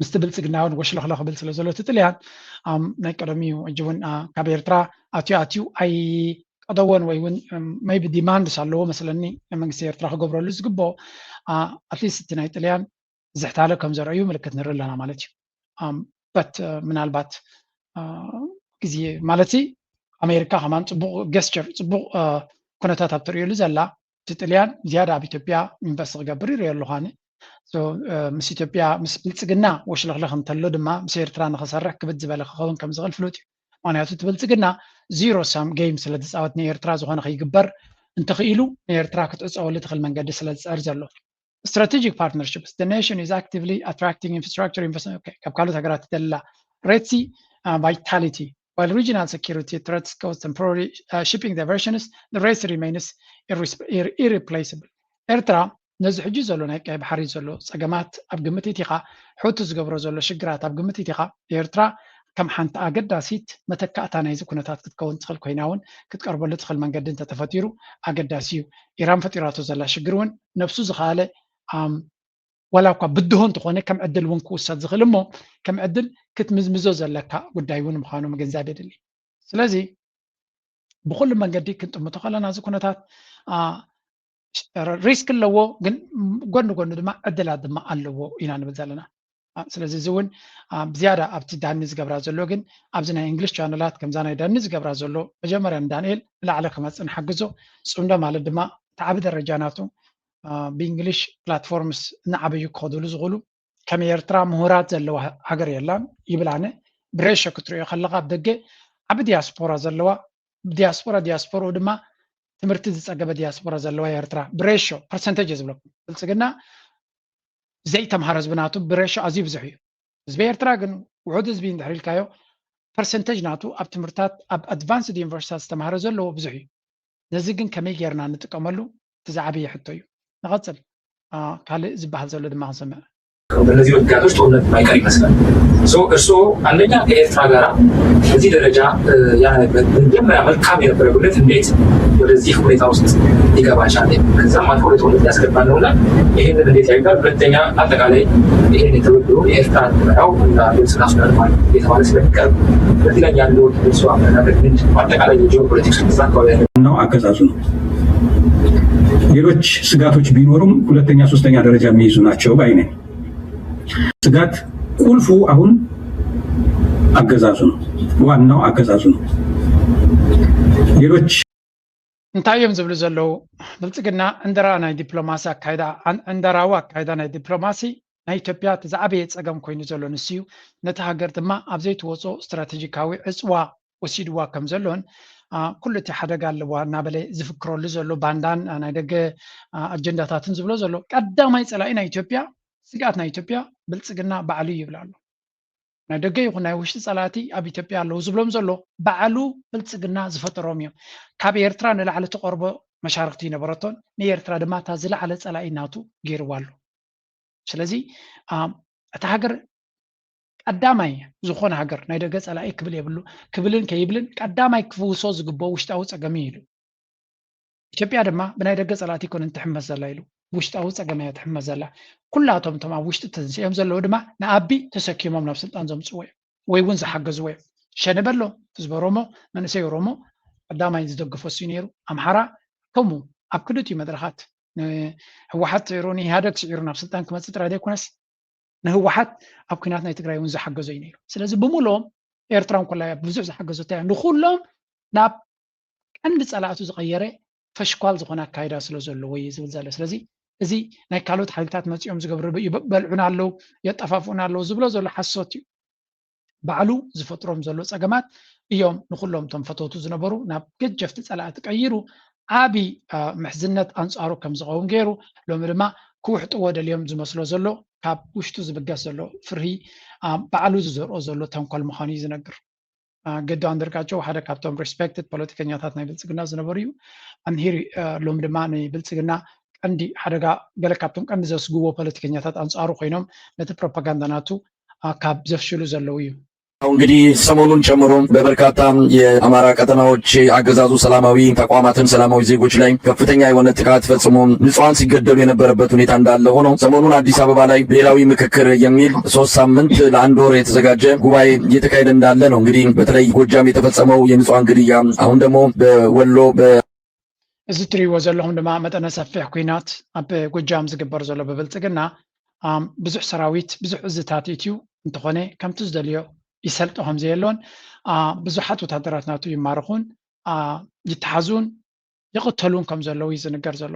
ምስቲ ብልጽግና እውን ወሽለኽለ ክብል ስለ ዘሎ እቲ ጥልያን፣ ኣም፣ ናይ ቀደም እዩ። ሕጂ እውን፣ ኣ፣ ካብ ኤርትራ ኣትዩ ኣትዩ ኣይቀደዎን ወይ እውን፣ እም፣ maybe ዲማንድስ ኣለዎ መስለኒ መንግስቲ ኤርትራ ክገብረሉ ዝግብኦ። ኣ፣ ኣትሊስት እቲ ናይ ጥልያን ዝሕታለ ከም ዘርአዩ ምልክት ንርኢ ኣለና ማለት እዩ። ኣም፣ በት፣ እ፣ ምናልባት፣ እ፣ ግዜ ማለት ኣሜሪካ ከማን ጽቡቕ ገስቸር፣ ጽቡቕ፣ እ፣ ኩነታት ኣብ ትርእየሉ ዘላ፣ እቲ ጥልያን ዝያዳ ኣብ ኢትዮጵያ ኢንቨስት ክገብር ይርእዮ ኣለኹ ኣነ። ሶ፣ እ፣ ምስ ኢትዮጵያ፣ ምስ ብልጽግና ወሽለኽለኽ እንተሎ ድማ ምስ ኤርትራ ንኽሰርሕ ክብድ ዝበለ ክኸውን ከም ዝኽእል ፍሉጥ እዩ። ምኽንያቱ እቲ ብልጽግና ዚሮ ሳም ጌም ስለ ዝጻወት ንኤርትራ ዝኾነ ከይግበር እንተኽኢሉ ንኤርትራ ክትዕጸወሉ ትኽእል መንገዲ ስለ ዝጸር ዘሎ። Strategic partnerships. The nation is actively attracting infrastructure investment. ኦኬ፣ ካብ ካልኦት ሃገራት ትደላ ሬትሲ፣ አ፣ ቫይታሊቲ While regional security threats cause temporary uh, shipping diversions, the race remains irres- ir- irreplaceable. ኤርትራ ነዚ ሕጂ ዘሎ ናይ ቀይ ባሕሪ ዘሎ ጸገማት ኣብ ግምት ኢኻ፣ ሑቲ ዝገብሮ ዘሎ ሽግራት ኣብ ግምት ኢኻ፣ ኤርትራ ከም ሓንቲ ኣገዳሲት መተካእታ ናይዚ ኩነታት ክትከውን ትኽእል ኮይና እውን ክትቀርበሉ ትኽእል መንገዲ እንተተፈጢሩ ኣገዳሲ እዩ። ኢራን ፈጢራቶ ዘላ ሽግር እውን ነብሱ ዝኸኣለ ዋላ እኳ ብድሆ እንተኾነ ከም ዕድል እውን ክውሰድ ዝኽእል እሞ ከም ዕድል ክትምዝምዞ ዘለካ ጉዳይ እውን ምዃኑ ምግንዛብ የድሊ። ስለዚ ብኩሉ መንገዲ ክንጥምቶ ከለና እዚ ኩነታት ሪስክ ኣለዎ፣ ግን ጎኒ ጎኒ ድማ ዕድላት ድማ ኣለዎ ኢና ንብል ዘለና። ስለዚ እዚ እውን ብዝያዳ ኣብቲ ዳኒ ዝገብራ ዘሎ ግን ኣብዚ ናይ እንግሊሽ ቻነላት ከምዛ ናይ ዳኒ ዝገብራ ዘሎ መጀመርያ ንዳንኤል ንላዕሊ ክመፅእ ንሓግዞ። ፅምዶ ማለት ድማ እቲ ዓቢ ደረጃ ናቱ ብእንግሊሽ ፕላትፎርምስ እናዓበዩ ክኸዱሉ ዝኽእሉ ከም ኤርትራ ምሁራት ዘለዋ ሃገር የላን ይብል ኣነ። ብሬሾ ክትሪኦ ከለካ ኣብ ደገ ዓቢ ዲያስፖራ ዘለዋ፣ ዲያስፖራ ዲያስፖርኡ ድማ ትምህርቲ ዝጸገበ ዲያስፖራ ዘለዋ ኤርትራ ብሬሾ ፐርሰንቴጅ ዝብለኩም ብልጽግና ዘይተምሃረ ህዝቢ ናቱ ብሬሾ ኣዝዩ ብዙሕ እዩ። ህዝቢ ኤርትራ ግን ውሑድ ህዝቢ እንድሕር ኢልካዮ ፐርሰንቴጅ ናቱ ኣብ ትምህርታት ኣብ ኣድቫንስድ ዩኒቨርሲታት ዝተምሃረ ዘለዎ ብዙሕ እዩ። ነዚ ግን ከመይ ጌርና ንጥቀመሉ እቲ ዝዓበየ ሕቶ እዩ። ንቐጽል ካልእ ዝበሃል ዘሎ ድማ ክንሰምዕ። በእነዚህ ምክንያቶች ጦርነት ማይቀር ይመስላል። እርስዎ አንደኛ ከኤርትራ ጋር በዚህ ደረጃ መጀመሪያ መልካም የነበረ ግንኙነት እንዴት ወደዚህ ሁኔታ ውስጥ ሊገባ ቻለ? ከዛም አልፎ ወደ ጦርነት ሊያስገባ ነው እና ይህንን እንዴት ያዩታል? ሁለተኛ አጠቃላይ ይህን የትብብሩን የኤርትራ መራው እና ግብጽና ሱዳን ማለት የተባለ ስለሚቀርብ በዚህ ላይ ያለው እርስዎ አመለካከት ምንድን ነው? አጠቃላይ የጂኦፖለቲክስ እዛ አካባቢ ያለ ነው አገዛዙ ነው። ሌሎች ስጋቶች ቢኖሩም ሁለተኛ ሶስተኛ ደረጃ የሚይዙ ናቸው ባይ ነኝ። ስጋት ቁልፉ አሁን አገዛዙ ነው፣ ዋናው አገዛዙ ነው። ሌሎች እንታይ እዮም ዝብሉ ዘለዉ? ብልጽግና ዕንደራ ናይ ዲፕሎማሲ ኣካይዳ ዕንደራዊ ኣካይዳ ናይ ዲፕሎማሲ ናይ ኢትዮጵያ እቲ ዝዓበየ ጸገም ኮይኑ ዘሎ ንሱ እዩ። ነቲ ሃገር ድማ ኣብ ዘይትወጾ ስትራቴጂካዊ ዕጽዋ ወሲድዋ ከም ዘሎን ኩሉ እቲ ሓደጋ ኣለዋ እናበለ ዝፍክረሉ ዘሎ ባንዳን ናይ ደገ ኣጀንዳታትን ዝብሎ ዘሎ ቀዳማይ ጸላኢ ናይ ኢትዮጵያ ስግኣት ናይ ኢትዮጵያ ብልጽግና ባዕሉ እዩ ይብል ኣሎ። ናይ ደገ ይኹን ናይ ውሽጢ ጸላእቲ ኣብ ኢትዮጵያ ኣለዉ ዝብሎም ዘሎ ባዕሉ ብልጽግና ዝፈጠሮም እዮም። ካብ ኤርትራ ንላዕሊ ትቐርቦ መሻርክቲ ይነበረቶን ንኤርትራ ድማ እታ ዝለዓለ ጸላኢ ናቱ ገይርዋ ኣሎ። ስለዚ እታ ሃገር ቀዳማይ ዝኾነ ሃገር ናይ ደገ ጸላኢ ክብል የብሉ ክብልን ከይብልን ቀዳማይ ክፍውሶ ዝግብኦ ውሽጣዊ ጸገም እዩ ኢሉ። ኢትዮጵያ ድማ ብናይ ደገ ጸላእቲ ኣይኮነን ትሕመስ ዘላ ኢሉ ውሽጣዊ ጸገም እያ ትሕመስ ዘላ። ኩላቶም እቶም ኣብ ውሽጢ ተንሲኦም ዘለዉ ድማ ንኣቢ ተሰኪሞም ናብ ስልጣን ዘምጽዎ እዮም ወይ እውን ዝሓገዝዎ እዮም። ሸኔ በሎ ህዝቢ ኦሮሞ መንእሰይ ኦሮሞ ቀዳማይ ዝደግፎ እሱ ነይሩ። ኣምሓራ ከምኡ ኣብ ክልቲኡ መድረኻት ንህወሓት ስዒሩ ንኢህኣደግ ስዒሩ ናብ ስልጣን ክመፅእ ጥራይ ዘይኮነስ ንህወሓት ኣብ ኩናት ናይ ትግራይ እውን ዝሓገዞ እዩ ነይሩ። ስለዚ ብምልኦም ኤርትራ እንኮላ እያ ብዙሕ ዝሓገዘቶ እያ ንኩሎም ናብ ቀንዲ ፀላእቱ ዝቐየረ ፈሽኳል ዝኾነ ኣካይዳ ስለ ዘለዎ እዩ ዝብል ዘሎ። ስለዚ እዚ ናይ ካልኦት ሓይልታት መፂኦም ዝገብሩ ይበልዑና ኣለዉ የጠፋፍኡና ኣለዉ ዝብሎ ዘሎ ሓሶት እዩ። ባዕሉ ዝፈጥሮም ዘሎ ፀገማት እዮም ንኩሎም እቶም ፈተውቱ ዝነበሩ ናብ ገጀፍቲ ፀላእቲ ቀይሩ ዓቢ ምሕዝነት ኣንፃሩ ከም ዝኸውን ገይሩ ሎሚ ድማ ክውሕጥዎ ደልዮም ዝመስሎ ዘሎ ካብ ውሽጡ ዝብገስ ዘሎ ፍርሂ ባዕሉ ዝዘርኦ ዘሎ ተንኮል ምዃኑ እዩ ዝነግር። ገዱ ኣንደርጋቸው ሓደ ካብቶም ሪስፔክትድ ፖለቲከኛታት ናይ ብልፅግና ዝነበሩ እዩ። ኣምሂር ሎም ድማ ንብልፅግና ቀንዲ ሓደጋ ገለ ካብቶም ቀንዲ ዘስግዎ ፖለቲከኛታት ኣንፃሩ ኮይኖም ነቲ ፕሮፓጋንዳ ናቱ ካብ ዘፍሽሉ ዘለዉ እዩ። እንግዲህ ሰሞኑን ጨምሮ በበርካታ የአማራ ቀጠናዎች አገዛዙ ሰላማዊ ተቋማትን ሰላማዊ ዜጎች ላይ ከፍተኛ የሆነ ጥቃት ፈጽሞ ንጹሃን ሲገደሉ የነበረበት ሁኔታ እንዳለ ሆኖ ሰሞኑን አዲስ አበባ ላይ ብሔራዊ ምክክር የሚል ሶስት ሳምንት ለአንድ ወር የተዘጋጀ ጉባኤ እየተካሄደ እንዳለ ነው። እንግዲህ በተለይ ጎጃም የተፈጸመው የንጹሃን ግድያ፣ አሁን ደግሞ በወሎ በ እዚ እትሪእዎ ዘለኹም ድማ መጠነ ሰፊሕ ኲናት ኣብ ጎጃም ዝግበር ዘሎ ብብልጽግና ብዙሕ ሰራዊት ብዙሕ እዝታት እትዩ እንተኾነ ከምቲ ዝደልዮ ይሰልጦ ከም ዘየሎን ብዙሓት ወታደራት ናቱ ይማረኹን ይተሓዙን ይቕተሉን ከም ዘለዉ እዩ ዝንገር ዘሎ።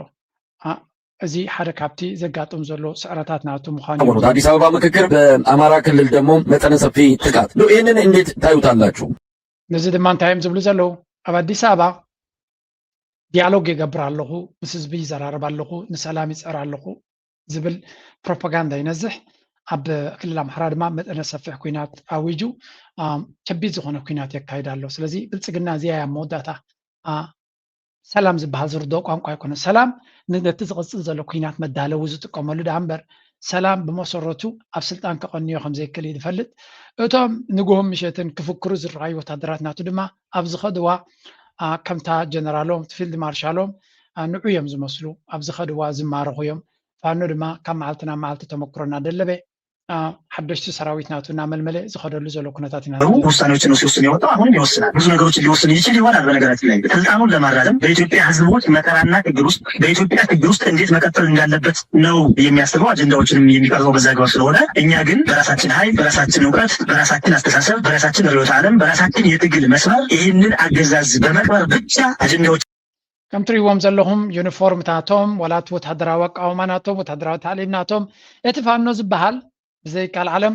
እዚ ሓደ ካብቲ ዘጋጥም ዘሎ ስዕረታት ናቱ ምዃኑ እዩ። አዲስ አበባ ምክክር፣ በአማራ ክልል ደግሞ መጠነ ሰፊ ጥቃት ነው። ይህንን እንዴት ታዩታላችሁ? ነዚ ድማ እንታይ እዮም ዝብሉ ዘለዉ? ኣብ ኣዲስ ኣበባ ዲያሎግ ይገብር ኣለኹ፣ ምስ ህዝቢ ይዘራረብ ኣለኹ፣ ንሰላም ይፅዕር ኣለኹ ዝብል ፕሮፓጋንዳ ይነዝሕ። ኣብ ክልል ኣምሓራ ድማ መጠነ ሰፊሕ ኲናት ኣዊጁ ከቢድ ዝኾነ ኲናት የካይድ ኣሎ። ስለዚ ብልፅግና እዚኣ እያ መወዳእታ ሰላም ዝበሃል ዝርድኦ ቋንቋ ኣይኮነን። ሰላም ነቲ ዝቕፅል ዘሎ ኲናት መዳለዊ ዝጥቀመሉ ደኣ እምበር ሰላም ብመሰረቱ ኣብ ስልጣን ከቐንዮ ከም ዘይክእል እዩ ዝፈልጥ። እቶም ንግሆን ምሸትን ክፍክሩ ዝረኣዩ ወታደራት ናቱ ድማ ኣብ ዝኸድዋ ከምታ ጀነራሎም ፊልድ ማርሻሎም ንዑ እዮም ዝመስሉ። ኣብ ዝኸድዋ ዝማረኹ እዮም። ፋኖ ድማ ካብ መዓልቲ ናብ መዓልቲ ተመክሮ እናደለበ ሓደሽቲ ሰራዊት ናቱ እናመልመለ ዝኸደሉ ዘሎ ኩነታት ኢና። ውሳኔዎችን ሲወስን የወጣው አሁንም ይወስናል። ብዙ ነገሮችን ሊወስን ይችል ይሆናል። በነገራችን ላይ ስልጣኑን ለማራዘም በኢትዮጵያ ሕዝቦች መከራና ችግር ውስጥ በኢትዮጵያ ችግር ውስጥ እንዴት መቀጠል እንዳለበት ነው የሚያስበው። አጀንዳዎችንም የሚቀርበው በዛ አግባብ ስለሆነ እኛ ግን በራሳችን ኃይል፣ በራሳችን እውቀት፣ በራሳችን አስተሳሰብ፣ በራሳችን ርዕዮተ ዓለም፣ በራሳችን የትግል መስመር ይህንን አገዛዝ በመቅበር ብቻ አጀንዳዎች ከም ትሪእዎም ዘለኹም ዩኒፎርምታቶም ዋላ እቲ ወታደራዊ ኣቃውማ ናቶም ወታደራዊ ታዕሊም ናቶም እቲ ፋኖ ዝበሃል ብዘይካል ዓለም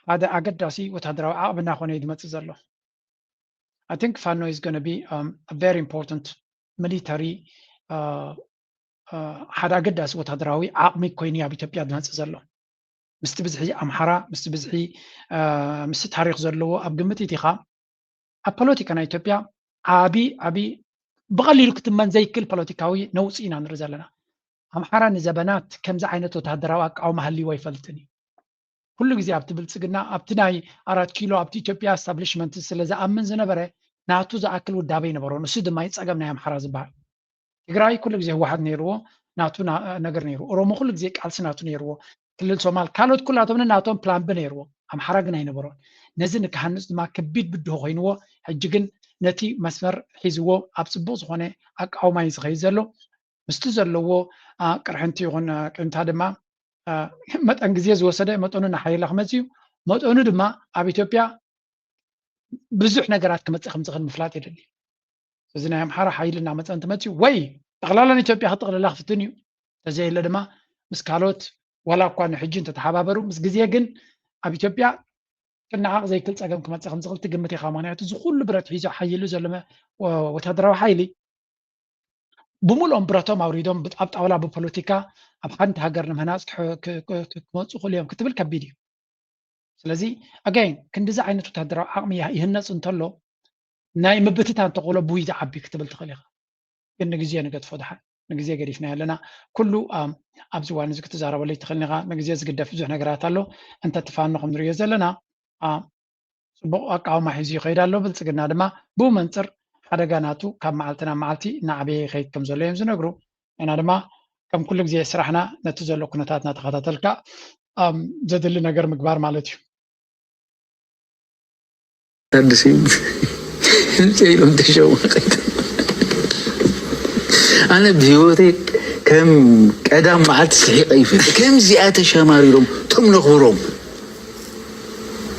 ሓደ ኣገዳሲ ወታደራዊ ዓቕሚ እናኾነ እዩ ዝመፅእ ዘሎ። I think ፋኖ is gonna be um, a very important military uh, uh, ሓደ ኣገዳሲ ወታደራዊ ዓቕሚ ኮይኑ ኣብ ኢትዮጵያ ዝመፅእ ዘሎ ምስቲ ብዝሒ ኣምሓራ ምስቲ ብዝሒ ምስቲ ታሪክ ዘለዎ ኣብ ግምት ኢቲኻ ኣብ ፖለቲካ ናይ ኢትዮጵያ ዓቢ ዓቢ ብቐሊሉ ክትመን ዘይክል ፖለቲካዊ ነውፂ ኢና ንርኢ ዘለና። ኣምሓራ ንዘበናት ከምዚ ዓይነት ወታደራዊ ኣቃውማ ሃልይዎ ኣይፈልጥን እዩ። ኩሉ ግዜ ኣብቲ ብልፅግና ኣብቲ ናይ ኣራት ኪሎ ኣብቲ ኢትዮጵያ ስታብሊሽመንት ስለ ዝኣምን ዝነበረ ናቱ ዝኣክል ውዳበ ይነበሮ። ንሱ ድማ እዩ ፀገም ናይ ኣምሓራ ዝበሃል። ትግራይ ኩሉ ግዜ ህወሓት ነይርዎ ናቱ ነገር ነይሩ። ኦሮሞ ኩሉ ግዜ ቃልሲ ናቱ ነይርዎ። ክልል ሶማል ካልኦት ኩላቶም ናቶም ፕላን ብ ነይርዎ። ኣምሓራ ግን ኣይነበሮን። ነዚ ንክሃንፅ ድማ ከቢድ ብድሆ ኮይንዎ። ሕጂ ግን ነቲ መስመር ሒዝዎ ኣብ ፅቡቅ ዝኾነ ኣቃውማ እዩ ዝኸይድ ዘሎ። ምስቲ ዘለዎ ቅርሕንቲ ይኹን ቅንታ ድማ መጠን ግዜ ዝወሰደ መጠኑ እናሓየለ ክመፅእ እዩ። መጠኑ ድማ ኣብ ኢትዮጵያ ብዙሕ ነገራት ክመፅእ ከም ዝኽእል ምፍላጥ የድሊ። እዚ ናይ ኣምሓራ ሓይሊ እናመፀ እንትመፅእ ወይ ጠቕላላ ንኢትዮጵያ ክጥቕልላ ክፍትን እዩ። ተዘየለ ድማ ምስ ካልኦት ዋላ እኳ ንሕጂ እንተተሓባበሩ ምስ ግዜ ግን ኣብ ኢትዮጵያ ክነዓቕ ዘይክል ፀገም ክመፅእ ከም ዝኽእል ትግምት ኢኻ። ምክንያቱ እዚ ኩሉ ብረት ሒዞ ሓይሉ ዘሎ ወታደራዊ ሓይሊ ብምልኦም ብረቶም ኣውሪዶም ኣብ ጣውላ ብፖለቲካ ኣብ ሓንቲ ሃገር ንምህናፅ ክመፁ ክእሉ እዮም ክትብል ከቢድ እዩ። ስለዚ ኣጋይን ክንዲዚ ዓይነት ወታደራዊ ዓቕሚ ይህነፅ እንተሎ ናይ ምብትታን ተኽእሎ ብይ ዝዓቢ ክትብል ትኽእል ኢኻ። ግን ንግዜ ንገድፎ ድሓን ንግዜ ገዲፍና ኣለና። ኩሉ ኣብዚ ዋን እዚ ክትዛረበሉ ይትኽእል ኢኻ። ንግዜ ዝግደፍ ብዙሕ ነገራት ኣሎ። እንተ ትፋኖ ከም ንሪኦ ዘለና ፅቡቕ ኣቃውማ ሒዙ ይኸይድ ኣሎ። ብልፅግና ድማ ብኡ መንፅር ሓደጋ ናቱ ካብ መዓልቲ ናብ መዓልቲ እናዓበየ ይኸይድ ከም ዘሎ እዮም ዝነግሩ። እና ድማ ከም ኩሉ ግዜ ስራሕና ነቲ ዘሎ ኩነታት እናተኸታተልካ ዘድሊ ነገር ምግባር ማለት እዩ። ኣዲስ ምፅእ ኢሎም ተሸወቀት ኣነ ብህይወተይ ከም ቀዳም መዓልቲ ስሒቀ ይፈልጥ ከምዚኣ ተሸማሪሮም ቶም ነኽብሮም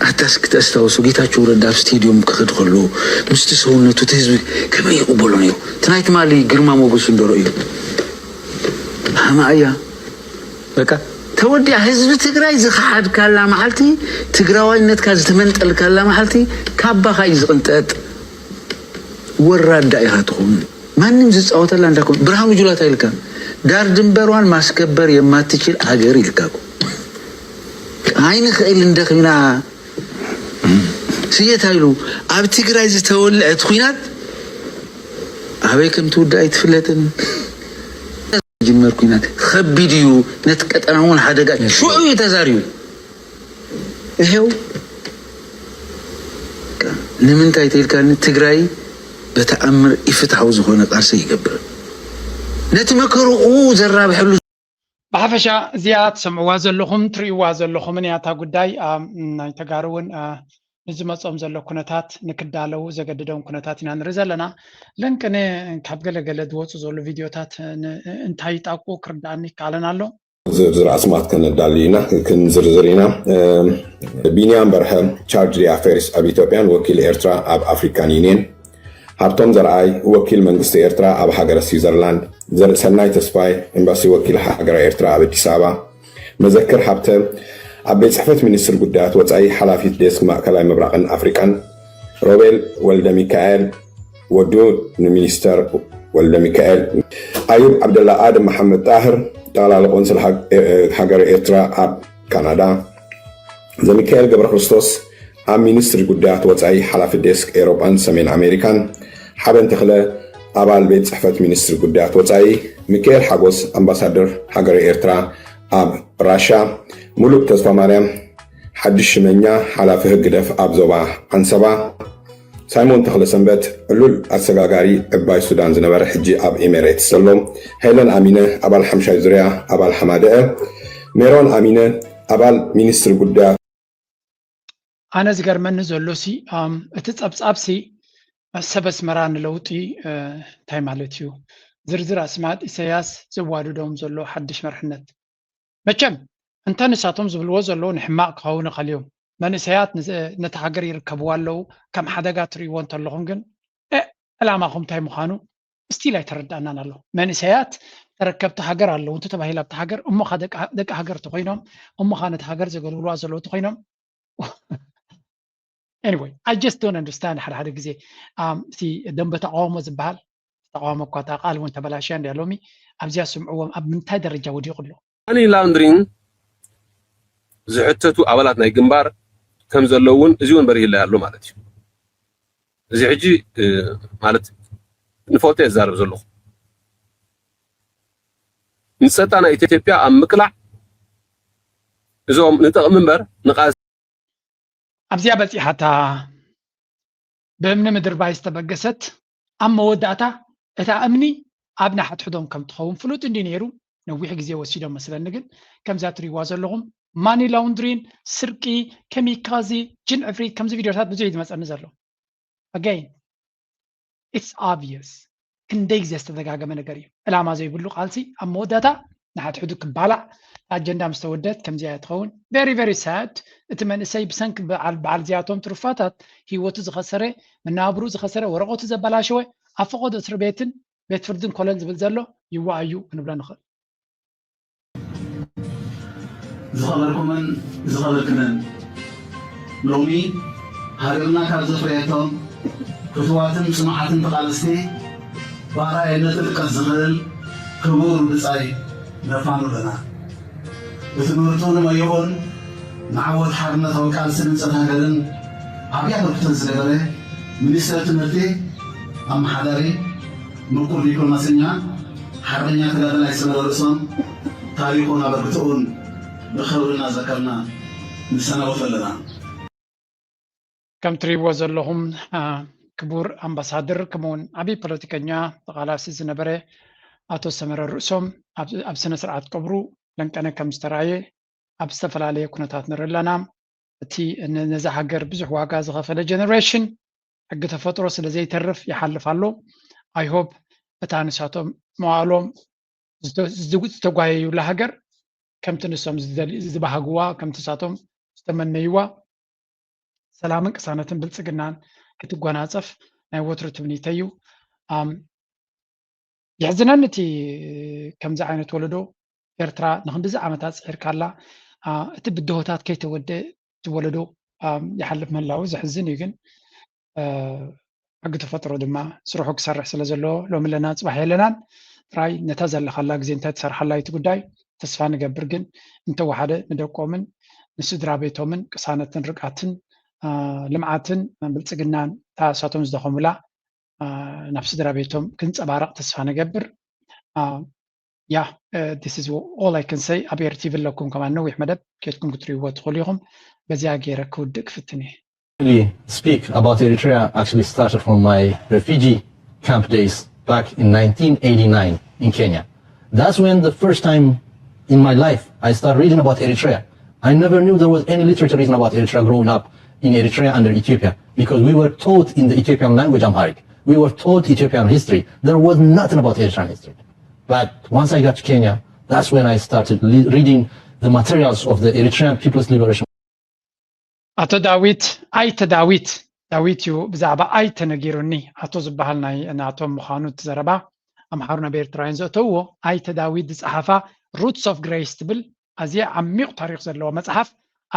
ኣታስ ክተስታውሱ ጌታቸው ረዳ ኣብ ስቴድዮም ክኸድ ከሎ ምስቲ ሰውነቱ እቲ ህዝቢ ከመይ ይቕበሎ ነይሩ እቲ ናይ ትማሊ ግርማ ሞገሱ እንደሮ እዩ ሃማእያ በቃ ተወዲኣ ህዝቢ ትግራይ ዝኸሓድካላ መዓልቲ ትግራዋይነትካ ዝተመንጠልካላ መዓልቲ ካባኻ እዩ ዝቕንጠጥ ወራዳ ኢኻ ትኸውን ማንም ዝፃወተላ እንዳኮን ብርሃኑ ጁላ እንታይ ኢልካ ዳር ድንበሯን ማስከበር የማትችል ሀገር ኢልካ እኮ ኣይንኽእል እንደኺና ስየት ኣይሉ ኣብ ትግራይ ዝተወልዐት ኲናት ኣበይ ከም ትውዳእ ኣይትፍለጥን ጅመር ኲናት ከቢድ እዩ ነቲ ቀጠና እውን ሓደጋ ሽዑ እዩ ተዛሪቡ ይሄው ንምንታይ ተይልካኒ ትግራይ በተኣምር ኢፍትሓዊ ዝኾነ ቃልሲ ይገብር ነቲ መከርኡ ዘራብሐሉ ብሓፈሻ እዚኣ ትሰምዕዋ ዘለኹም ትርእይዋ ዘለኹምን እያ እታ ጉዳይ ናይ ተጋሩ እውን ንዝመፆም ዘሎ ኩነታት ንክዳለዉ ዘገድዶም ኩነታት ኢና ንርኢ ዘለና ለንቅነ ካብ ገለገለ ዝወፁ ዘሎ ቪድዮታት እንታይ ይጣቁ ክርዳእኒ ይከኣለን ኣሎ ዝርዝር ኣስማት ከነዳሊ ኢና ክንዝርዝር ኢና። ቢንያም በርሀ charge d'affaires ኣብ ኢትዮጵያን ወኪል ኤርትራ ኣብ ኣፍሪካን ዩኒየን፣ ሃብቶም ዘርኣይ ወኪል መንግስቲ ኤርትራ ኣብ ሃገረ ስዊዘርላንድ፣ ዘርእሰናይ ተስፋይ ኤምባሲ ወኪል ሃገረ ኤርትራ ኣብ ኣዲስ ኣበባ፣ መዘክር ሃብተ ኣብ ቤት ጽሕፈት ሚኒስትር ጉዳያት ወጻኢ ሓላፊት ዴስክ ማእከላይ ምብራቕን ኣፍሪቃን፣ ሮቤል ወልደሚካኤል ወዱ ንሚኒስተር ወልደሚካኤል፣ ኣዩብ ዓብደላ ኣደም መሓመድ ጣህር ጠቕላሊ ቆንስል ሃገረ ኤርትራ ኣብ ካናዳ፣ ዘሚካኤል ገብረ ክርስቶስ ኣብ ሚኒስትሪ ጉዳያት ወጻኢ ሓላፊ ዴስክ ኤውሮጳን ሰሜን ኣሜሪካን፣ ሓበን ተኽለ ኣባል ቤት ጽሕፈት ሚኒስትሪ ጉዳያት ወጻኢ፣ ሚካኤል ሓጎስ ኣምባሳደር ሃገረ ኤርትራ ኣብ ራሻ፣ ሙሉእ ተስፋ ማርያም ሓድሽ ሽመኛ ሓላፊ ህግደፍ ኣብ ዞባ ዓንሰባ፣ ሳይሞን ተኽለ ሰንበት ዕሉል ኣሰጋጋሪ ዕባይ ሱዳን ዝነበረ ሕጂ ኣብ ኤሜሬትስ ዘሎ፣ ሄለን ኣሚነ ኣባል ሓምሻይ ዙርያ ኣባል ሓማደአ፣ ሜሮን ኣሚነ ኣባል ሚኒስትሪ ጉዳያት ኣነ ዝገርመኒ ዘሎ ሲ እቲ ጸብጻብ ሲ ሰብ ኣስመራ ንለውጢ እንታይ ማለት እዩ? ዝርዝር ኣስማት ኢሰያስ ዘዋድዶም ዘሎ ሓድሽ መርሕነት መቸም እንተ ንሳቶም ዝብልዎ ዘለዉ ንሕማቕ ክኸውን ይኽእል እዩ። መንእሰያት ነታ ሃገር ይርከብዋ ኣለዉ፣ ከም ሓደጋ ትርእይዎ እንተለኹም ግን ዕላማኹም እንታይ ምዃኑ ስቲል ኣይተረዳእናን ኣሎ። መንእሰያት ተረከብቲ ሃገር ኣለዉ እንተ ተባሂል ኣብቲ ሃገር እሞ ደቂ ሃገር ተኾይኖም እሞ ነቲ ሃገር ዘገልግልዋ ዘለዉ ተኾይኖም anyway I just don't understand ሓደ ሓደ ግዜ እቲ ደንበ ተቃውሞ ዝበሃል ተቃውሞ እኳ እታ ቃል እውን ተበላሽያ እንድያ ሎሚ ኣብዚኣ ስምዕዎም ኣብ ምንታይ ደረጃ ወዲቑ ኣሎ money laundering ዝሕተቱ ኣባላት ናይ ግንባር ከም ዘለውን እዚ እውን በሪህላይ ኣሎ ማለት እዩ። እዚ ሕጂ ማለት ንፈልጦ እየ ዝዛረብ ዘለኹ። ንፀጥታ ናይ ኢትዮጵያ ኣብ ምቅላዕ እዞም ንጥቕሚ እምበር ንቃልሲ ኣብዚኣ በፂሓታ ብእምኒ ምድርባይ ዝተበገሰት ኣብ መወዳእታ እታ እምኒ ኣብ ንሓድሕዶም ከም ትኸውን ፍሉጥ እንዲ ነይሩ ነዊሕ ግዜ ወሲዶም መስለኒ ግን ከምዛ ትሪዋ ዘለኹም ማኒ ላውንድሪን ስርቂ ከሚካዚ ጅን ዕፍሪት ከምዚ ቪዲዮታት ብዙሕ ዝመፀኒ ዘሎ again it's obvious ክንደይ ግዜ ዝተደጋገመ ነገር እዩ ዕላማ ዘይብሉ ቃልሲ ኣብ መወዳእታ ንሓድሕዱ ክባላዕ ኣጀንዳ ምስ ተወደት ከምዚኣ እያ ትኸውን very very sad እቲ መንእሰይ ብሰንኪ በዓል በዓል እዚኣቶም ትሩፋታት ህይወቱ ዝኸሰረ መናብሩ ዝኸሰረ ወረቐቱ ዘበላሸወ ኣብ ፈቐዶ እስሪ ቤትን ቤት ፍርድን ኮለል ዝብል ዘሎ ይዋኣዩ ክንብሎ ንኽእል ዝኸበርኩምን ዝኸበርክንን ሎሚ ሃገርና ካብ ዘፍረየቶም ፍትዋትን ጽኑዓትን ተቓለስቲ ብኣርኣየነት ክጥቀስ ዝኽእል ክቡር ብጻይ ነፋኑ ኣለና። ብትምህርቱ ንመይኦን ንዓወት ሓርነታዊ ቃልሲ ንህንጸት ሃገርን ዓብዪ ኣበርክቶ ዝገበረ ሚኒስተር ትምህርቲ፣ ኣመሓዳሪ፣ ምቁር ዲፕሎማሰኛ፣ ሓርበኛ ተጋዳላይ ሰመረ ርእሶም ታሪኹን ኣበርክቶኡን ብኽብሪ እናዘከርና ንሰናበቶ ኣለና። ከም ትሪእዎ ዘለኹም ክቡር ኣምባሳድር ከምኡውን ዓብዪ ፖለቲከኛ ተቓላሲ ዝነበረ ኣቶ ሰመረ ርእሶም ኣብ ስነ ስርዓት ቀብሩ ለንቀነ ከም ዝተራእየ ኣብ ዝተፈላለየ ኩነታት ንርኢ ኣለና። እቲ ነዛ ሃገር ብዙሕ ዋጋ ዝኸፈለ ጀነሬሽን ሕጊ ተፈጥሮ ስለ ዘይተርፍ ይሓልፍ ኣሎ። I hope እታ ንሳቶም መዋእሎም ዝተጓየዩላ ሃገር ከምቲ ንሶም ዝበሃግዋ ከምቲ ንሳቶም ዝተመነይዋ ሰላምን ቅሳነትን ብልፅግናን ክትጓናፀፍ ናይ ወትሩ ትምኒተይ እዩ። የሕዝነኒ እቲ ከምዚ ዓይነት ወለዶ ኤርትራ ንክንድዚ ዓመታት ፅዒርካላ እቲ ብድሆታት ከይተወደ እቲ ወለዶ ይሓልፍ ምህላዉ ዘሕዝን እዩ ግን ሕጊ ተፈጥሮ ድማ ስርሑ ክሰርሕ ስለ ዘለዎ ሎሚ ኣለና ፅባሕ የለናን ጥራይ ነታ ዘለካላ ግዜ እንታይ ትሰርሓላ እቲ ጉዳይ ተስፋ ንገብር ግን እንተወሓደ ንደቆምን ንስድራ ቤቶምን ቅሳነትን ርግኣትን ልምዓትን ብልፅግናን እታ እሳቶም ዝደኸሙላ ናብ ስድራ ቤቶም ክንፀባረቕ ተስፋ ንገብር። Yeah, this is all I can say. ኣብ ኤር ቲቪ ኣለኩም ከማን ነዊሕ መደብ ኬድኩም ክትሪእዎ ትኽእሉ ኢኹም። በዚኣ ገይረ ክውድእ ክፍትን እየ። Really speak about Eritrea actually started from my refugee camp days back in nineteen eighty-nine in Kenya. That's when the first time in my life I started reading about Eritrea. I never knew there was any literature written about Eritrea growing up in Eritrea under Ethiopia because we were taught in the Ethiopian language Amharic. We were taught Ethiopian history. There was nothing about Eritrean history. But once I got to Kenya, that's when I started reading the materials of the Eritrean People's Liberation. ኣቶ ዳዊት ኣይተ ዳዊት ዳዊት እዩ ብዛዕባ ኣይተ ነጊሩኒ ኣቶ ዝበሃል ናይ ናቶም ምዃኑ እቲ ዘረባ ኣምሓሩ ናብ ኤርትራውያን ዘእተውዎ ኣይተ ዳዊት ዝጸሓፋ Roots of Grace ትብል ኣዝያ ዓሚቕ ታሪኽ ዘለዋ መጽሓፍ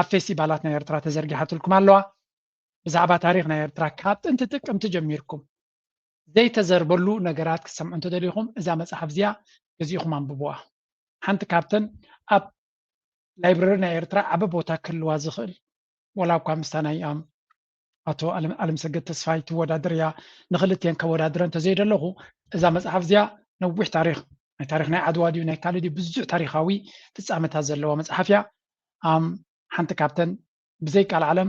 ኣብ ፌስቲቫላት ናይ ኤርትራ ተዘርጊሓትልኩም ኣለዋ። ብዛዕባ ታሪኽ ናይ ኤርትራ ካብ ጥንቲ ጥቅምቲ ጀሚርኩም ዘይተዘርበሉ ነገራት ክትሰምዑ እንተደሊኹም እዛ መጽሓፍ እዚኣ ገዚእኹም ኣንብብዋ። ሓንቲ ካብተን ኣብ ላይብረሪ ናይ ኤርትራ ዓበ ቦታ ክህልዋ ዝኽእል፣ ወላ እኳ ምስታ ናይ ኣም ኣቶ ኣለም ኣለም ሰገድ ተስፋይ ትወዳደር እያ፣ ንኽልቲኤን ከወዳድረ እንተዘይደለኹ፣ እዛ መጽሓፍ እዚኣ ነዊሕ ታሪኽ፣ ናይ ታሪኽ ናይ ዓድዋ ድዩ ናይ ካልእ ድዩ ብዙሕ ታሪኻዊ ፍጻመታት ዘለዋ መጽሓፍ እያ። ኣም ሓንቲ ካብተን ብዘይ ቃል ዓለም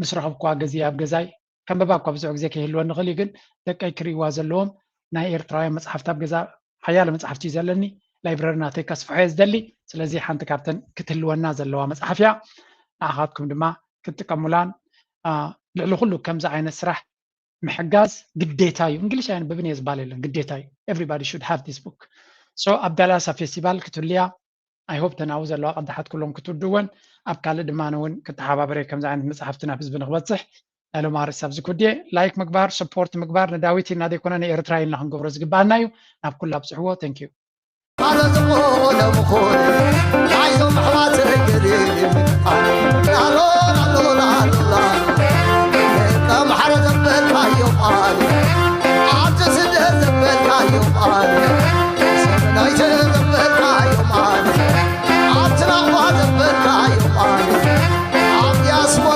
ምስ ረኸብኩዋ ገዚኣ ኣብ ገዛይ፣ ከንብባ እኳ ብዙሕ ግዜ ከይህልወኒ ይኽእል እዩ፣ ግን ደቀይ ክርእይዋ ዘለዎም። ናይ ኤርትራውያን መጽሓፍቲ ኣብ ገዛ ሓያለ መጽሓፍቲ እዩ ዘለኒ። ላይብረሪ ናተይ ከስፍሖ እየ ዝደሊ። ስለዚ ሓንቲ ካብተን ክትህልወና ዘለዋ መጽሓፍ እያ። ንዓኻትኩም ድማ ክትጥቀሙላን፣ አ፣ ልዕሊ ኩሉ ከምዚ ዓይነት ስራሕ ምሕጋዝ ግዴታ እዩ። እንግሊሽ ኣየንብብን እየ ዝበሃል የለን፣ ግዴታ እዩ። Everybody should have this book. So ኣብ ዳላስ ኣብ ፌስቲቫል ክትህልያ፣ I hope ተናው ዘለዋ ቅዳሓት ኩሎም ክትውድወን፣ ኣብ ካልእ ድማ ኣነ እውን ክተሓባበረ ከምዚ ዓይነት መጽሓፍቲ ናብ ህዝቢ ንክበጽሕ። ናይ ሎም ኣርእስቲ ኣብዚ ኩድየ። ላይክ ምግባር፣ ሰፖርት ምግባር፣ ንዳዊት ኢልና ዘይኮነ ንኤርትራ ኢልና ክንገብሮ ዝግባኣና እዩ። ናብ ኩላ ኣብጽሕዎ። Thank you። ኣረ ዝኾነ ምኾነ ናይዞም ኣሕዋት ነገር የለን። ኣረ